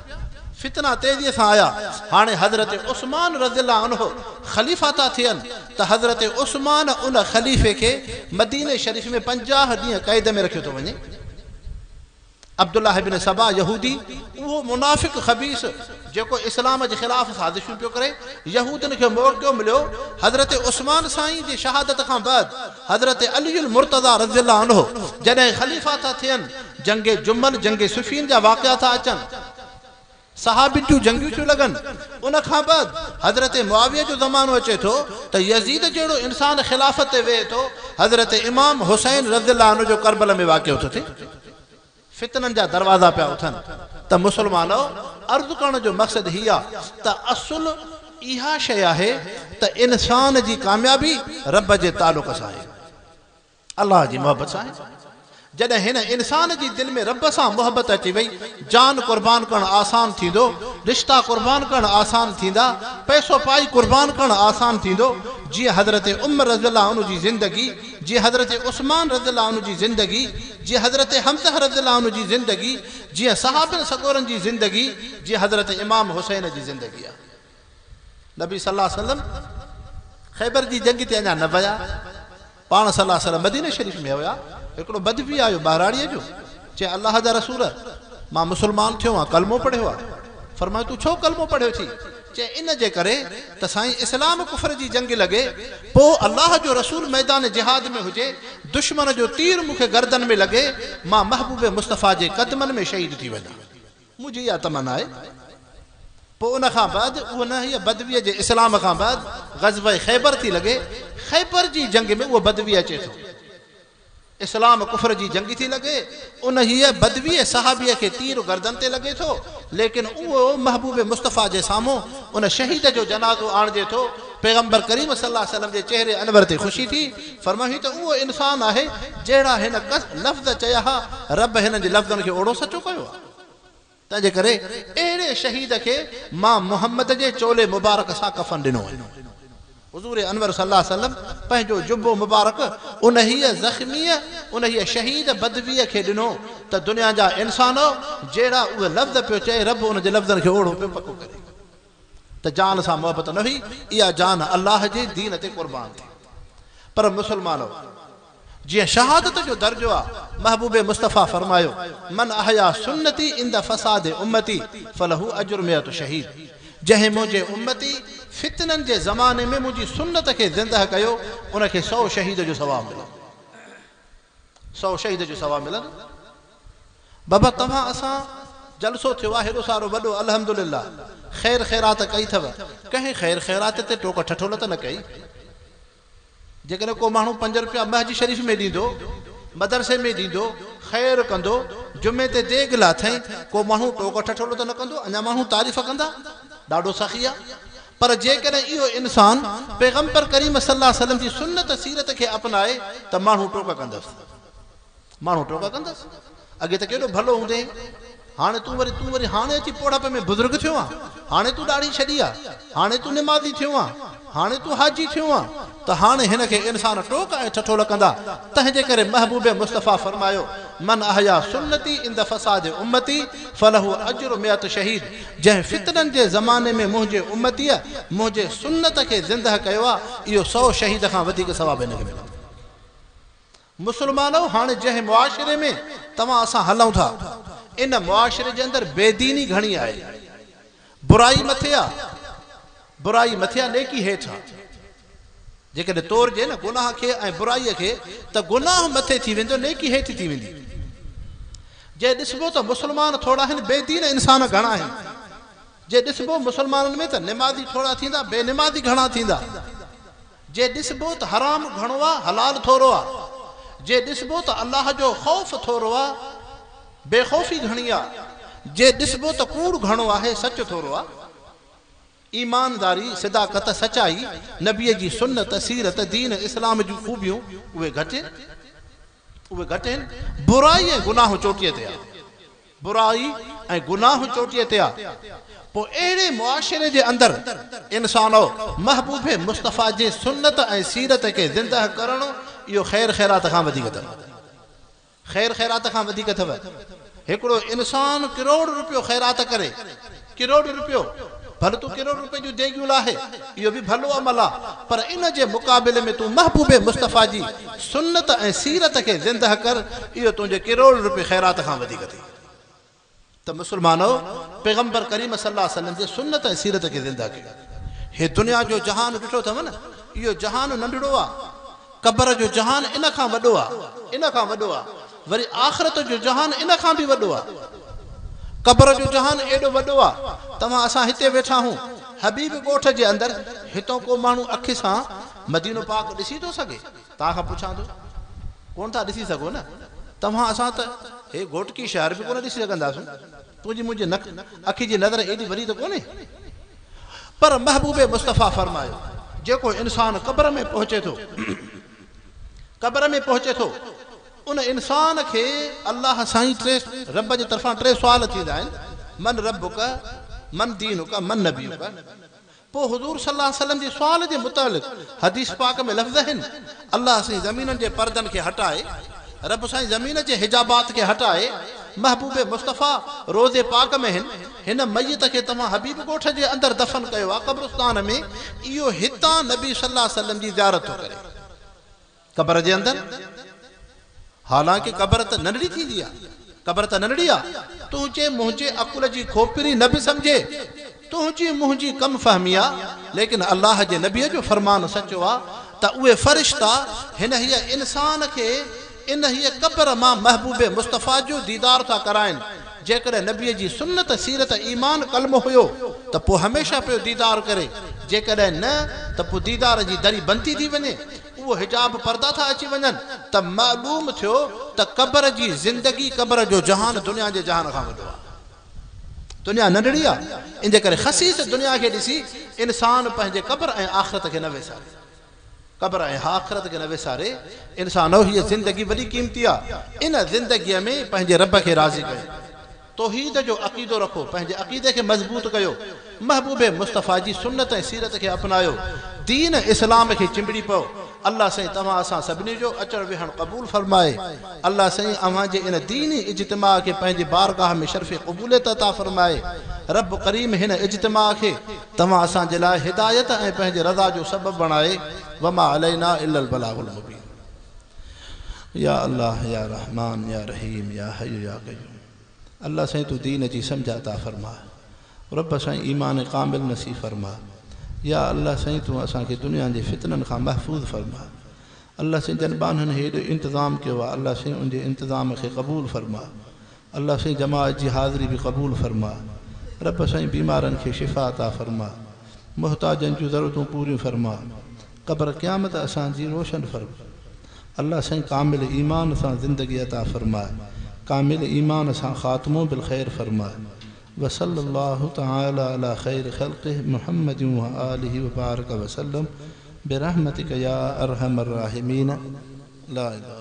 فتنا تيزيء سان آيا. هاڻي حضرت عثمان رضي الله عنه خليفا ٿا ٿين ته حضرت عثمان ان خليفي کي مديني شريف ۾ 50 ڏينهن قيد ۾ رکيو ٿو وڃي. عبدالله بن سبا يهودي، اهو منافق خبيث جيڪو اسلام جي خلاف سازشون پيو ڪري، يهودين کي موقعو مليو، حضرت عثمان سائين جي شهادت کان بعد حضرت علي المرتضيٰ رضي الله عنه جڏهن خليفا ٿا ٿين، جنگ جمل، جنگ صفين جا واقعا ٿا اچن، صحابين جون جنگيون ٿيون لڳن، ان کان بعد حضرت معاويه جو زمانو اچي ٿو ته يزيد جهڙو انسان خلافت تي ويهي ٿو، حضرت امام حسين رضي الله عنه جو ڪربل ۾ واقعو ٿو ٿئي. فتنن جا دروازا پيا اٿن ته مسلمانؤ! عرض ڪرڻ جو مقصد هي آ ته اصل اها شيء آهي ته انسان جي ڪاميابي رب جي تعلق سان آهي. الله جي محبت سان آهي. جڏهن هن انسان جي دل ۾ رب سان محبت اچي وئي، جان قربان ڪرڻ آسان ٿيندو، رشتا قربان ڪرڻ آسان ٿيندا، پئسو پائي قربان ڪرڻ آسان ٿيندو، جيئن حضرت عمر رضي الله عنه جي زندگي، جيئن حضرت عثمان رضي الله عنه جي زندگي، جيئن حضرت حمزه رضي الله عنه جي زندگي، جيئن صحابين سڳورن جي زندگي، جيئن حضرت امام حسين جي زندگي آهي. نبي صلي الله عليه وسلم خيبر جي جنگ تي اڃا نه ويا. پاڻ صلي الله عليه وسلم مديني شريف ۾ هيا. هڪڙو بدوي آيو ٻهراڙيء جو، چيائين الله جا رسول! مان مسلمان ٿيو آهيان، ڪلمو پڙهيو آهي. فرمايو تون ڇو ڪلمو پڙهيو ٿي؟ چيائين ان جي ڪري ته سائين اسلام ڪفر جي جنگ لڳي، پوء الله جو رسول ميدان جهاد ۾ هجي، دشمن جو تير مون کي گردن ۾ لڳي، مان محبوب مصطفيٰ جي قدمن ۾ شهيد ٿي وڃان. منهنجي اها تمنا آهي. پوء ان کان بعد انهيء بدويء جي اسلام کان بعد غزوه خيبر ٿي لڳي. خيبر جي جنگ ۾ اهو بدوي اچي ٿو. اسلام ڪفر جي جنگ ٿي لڳي. انهيء بدويء صحابيء کي تير گردن تي لڳي ٿو، ليڪن اهو محبوب مصطفيٰ جي سامهون ان شهيد جو جنازو آڻجي ٿو. پيغمبر ڪريم صلي الله عليه وسلم جي چهري انور تي خوشي ٿي. فرمايائين ته اهو انسان آهي جهڙا هن لفظ چيا ها، رب هنن جي لفظن کي اوڙو سچو ڪيو آهي. تنهنجي ڪري اهڙي شهيد کي مان محمد جي چولي مبارڪ سان ڪفن ڏنو آهي. حضور انور صلي الله عليه وسلم پنهنجو جبو مبارڪ انهيء زخميء، انهيء شهيد بدويء کي ڏنو ته دنيا جا انسانؤ! جهڙا اهي لفظ پيو چئي رب ان جي لفظن کي اوڙو پيو پڪو ڪري. ته جان سان محبت نه هئي، اها جان الله جي دين تي قربان ٿي. پر مسلمانؤ! جيئن شهادت جو درجو آ، محبوب مصطفيٰ فرمايو، من احيا سنتي عند فساد امتي فله اجر مئة شهيد جنهن منهنجي امتي فتنن جي زماني ۾ منهنجي سنت کي زندهه ڪيو، ان کي سؤ شهيد جو ثواب ملندو. سؤ شهيد جو ثواب ملندو. بابا توهان اسان جلسو ٿيو آ هيڏو سارو وڏو الحمدلله خير خيرات ڪئي اٿو ڪنهن خير خيرات تي ٽوڪ ٺٺول ته نه ڪئي جيڪڏهن ڪو ماڻهو پنج روپيا مسجد شريف ۾ ڏيندو مدرسي ۾ ڏيندو خير ڪندو جمعي تي ديڳ لاٿئين ڪو ماڻهو ٽوڪ ٺٺول ته نه ڪندو اڃا ماڻهو تعريف ڪندا ڏاڍو سخي آ پر جيڪڏهن اهو انسان پيغمبر ڪريم صلي الله عليه وسلم جي سنت سيرت کي اپنائي ته ماڻهو ٽوڪ ڪندس. ماڻهو ٽوڪا ڪندس، اڳي ته ڪيڏو ڀلو هوندين، هاڻي تون وري تون وري هاڻي اچي پوڙهپ ۾ بزرگ ٿيو آن، هاڻي تون ڏاڙهي ڇڏي آ، هاڻي تون نمازي ٿيو آن، هاڻي تون حاجي ٿيو آن، ته هاڻي هن کي انسان ٽوڪ ۽ ٺٺول ڪندا، تنهن جي ڪري محبوب مصطفيٰ فرمايو، من احيا سنتي عند فساد امتي فله اجر مئة شهيد جنهن فتنن جي زماني ۾ منهنجي امتيء منهنجي سنت کي زندهه ڪيو آ، اهو سؤ شهيد کان وڌيڪ ثواب هن کي ملندو. مسلمانؤ! هاڻي جنهن معاشري ۾ توهان اسان هلون ٿا، ان معاشري جي اندر بي ديني گهڻي آهي. برائي مٿي آ، برائي مٿي آ، نيڪي هيٺ آ. جيڪڏهن تورجي نه گناهه کي ۽ برائيء کي ته گناهه مٿي ٿي ويندو، نيڪي هيٺ ٿي ويندي. جي ڏسبو ته مسلمان ٿورا آهن، بي دين انسان گهڻا آهن. جي ڏسبو مسلمانن ۾ ته نمازي ٿورا ٿيندا، بي نمازي گهڻا ٿيندا. جي ڏسبو ته حرام گهڻو آ، حلال ٿورو آ. جي ڏسبو ته الله جو خوف ٿورو آ، بي خوفي گهڻي آ. جي ڏسبو ته ڪوڙ گهڻو آهي، سچ ٿورو آ. ईमानदारी, सिदाकत, सचाई, नबीअ जी सुन्नत, सीरत, दीन इस्लाम जूं ख़ूबियूं उहे घटि आहिनि, उहे घटि आहिनि। बुराई ऐं गुनाह चोटीअ ते आहे, बुराई ऐं गुनाह चोटीअ ते आहे। पोइ अहिड़े मुआशिरे जे अंदरि इंसान महबूब मुस्तफ़ा जे सुन्नत ऐं सीरत खे ज़िंदा करणु इहो ख़ैर ख़ैरात खां वधीक अथव, ख़ैर ख़ैरात खां वधीक अथव। हिकिड़ो इंसान करोड़ रुपयो ख़ैरात करे, करोड़ रुपयो, भले तूं करोड़ रुपये जूं देगियूं लाहे, इहो बि भलो अमल आहे, पर इन जे मुक़ाबले में तूं महबूब मुस्तफ़ा जी सुन्नत ऐं सीरत खे ज़िंदा कर, इहो तुंहिंजे करोड़ रुपये ख़ैरात खां वधीक थी। त मुसलमानो, पैगंबर करीम सल्लल्लाहु अलैहि वसल्लम जे सुन्नत ऐं सीरत खे ज़िंदा कयो। हे दुनिया जो जहान ॾिठो अथव न, इहो जहान नंढड़ो आहे, क़बर जो जहान इन खां वॾो आहे, इन खां वॾो आहे, वरी आख़िरत जो जहान इन खां बि वॾो आहे। क़बर जो जहान एॾो वॾो आहे, तव्हां असां हिते वेठा आहियूं हबीब ॻोठ जे अंदरि, हितां को माण्हू अखि सां मदीनो पाक ॾिसी थो सघे? तव्हां खां पुछां थो, कोन था ॾिसी सघो न? तव्हां असां त हे घोटकी शहर बि कोन ॾिसी सघंदासीं, तुंहिंजी मुंहिंजी अखि जी नज़र एॾी वॾी त कोन्हे। पर महबूब मुस्तफ़ा फरमायो, जेको इंसान क़बर में पहुचे थो, क़बर में पहुचे थो, उन इंसान खे अल्लाह साईं टे रब जे तरफ़ां टे सुवाल थींदा आहिनि, मन रबुक, मन दीनुक, मन नबीयुक। पोइ हुज़ूर सल्लल्लाहु अलैहि वसल्लम जे सुवाल जे मुतालिक़ हदीस पाक में लफ़्ज़ आहिनि, अल्लाह साईं ज़मीननि जे परदनि खे हटाए, रब साईं ज़मीन जे हिजाबात खे हटाए, महबूब मुस्तफ़ा रोज़े पाक में आहिनि, हिन मैत खे तव्हां हबीब ॻोठ जे अंदरि दफ़न कयो आहे क़ब्रिस्तान में, इहो हितां नबी सल्लल्लाहु अलैहि वसल्लम जी ज़ियारत थो करे क़बर जे अंदरि। हालांकि क़बर त नंढड़ी थींदी आहे, क़बर त नंढड़ी आहे, तुंहिंजे मुंहिंजे अकुल जी खोपड़ी न बि सम्झे, तुंहिंजी मुंहिंजी कम फहमी आहे, लेकिन अल्लाह जे नबीअ जो फरमान सचो आहे त उहे फ़रिश्ता हिन हीअ इंसान खे इन हीअ क़बर मां महबूब मुस्तफ़ा जो दीदार था कराइनि। जेकॾहिं नबीअ जी सुन्नत, सीरत, ईमान, कलमो हुयो त पोइ हमेशह पियो दीदार करे, जेकॾहिं न त पोइ दीदार जी दरी बंदि थी वञे, उहो हिजाब पर्दा था अची वञनि। त मालूम थियो त क़बर जी ज़िंदगी, क़बर जो जहान दुनिया जे जहान खां वॾो आहे, दुनिया नंढड़ी आहे। इन जे करे ख़सीस दुनिया खे ॾिसी इंसान पंहिंजे क़बर ऐं आख़िरत खे न विसारे, क़बर ऐं आख़िरत खे न विसारे। इंसान हीअ ज़िंदगी वॾी क़ीमती आहे, इन ज़िंदगीअ में पंहिंजे रब खे राज़ी कयो, तौहीद जो अक़ीदो रखो, पंहिंजे अक़ीदे खे मज़बूत कयो, महबूब मुस्तफ़ा जी सुन्नत ऐं सीरत खे अपनायो, दीन इस्लाम खे चिंबड़ी पओ। अल्लाह साईं तव्हां असां सभिनी जो अचणु वेहणु क़बूल फरमाए। अल्लाह साईं अव्हां जे इन दीनी इज्तिमा खे पंहिंजी बारगाह में शर्फ़ क़बूलियत अता फरमाए। रब करीम हिन इज्तिमा खे तव्हां असांजे लाइ हिदायत ऐं पंहिंजे रज़ा जो सबबु बणाए। वमा अलैना इल्लल बलागुल मुबीन। या अल्लाह, या रहमान, या रहीम, या हय्यु, या क़य्यूम। अल्लाह साईं तूं दीन जी सम्झ अता फरमा, रब साईं ईमान कामिल नसीब फरमा। या अल्लाह साईं तूं असांखे दुनिया जे फितननि खां महफ़ूज़ फरमा। अल्लाह साईं जन ॿान्हनि हेॾो इंतिज़ाम कयो आहे, अल्लाह साईं उनजे इंतिज़ाम खे क़बूल फरमा। अल्लाह साईं जमाअत जी हाज़िरी बि क़बूल फरमा। रब साईं बीमारनि खे शिफ़ा अता फरमा, मोहताजनि जूं ज़रूरतूं पूरियूं फरमा, क़बर क़यामत असांजी रोशन फरमा। अल्लाह साईं कामिल ईमान सां ज़िंदगी अता फरमाए, कामिल ईमान सां ख़ातिमो बिल ख़ैर फरमाए। वसल्लल्लाहु तआला अला खैर ख़ल्क़िhi मुहम्मद व आलिहि व बारक वसल्लम बिरहमतिक या अरहमर राहिमीन। ला इलाहा।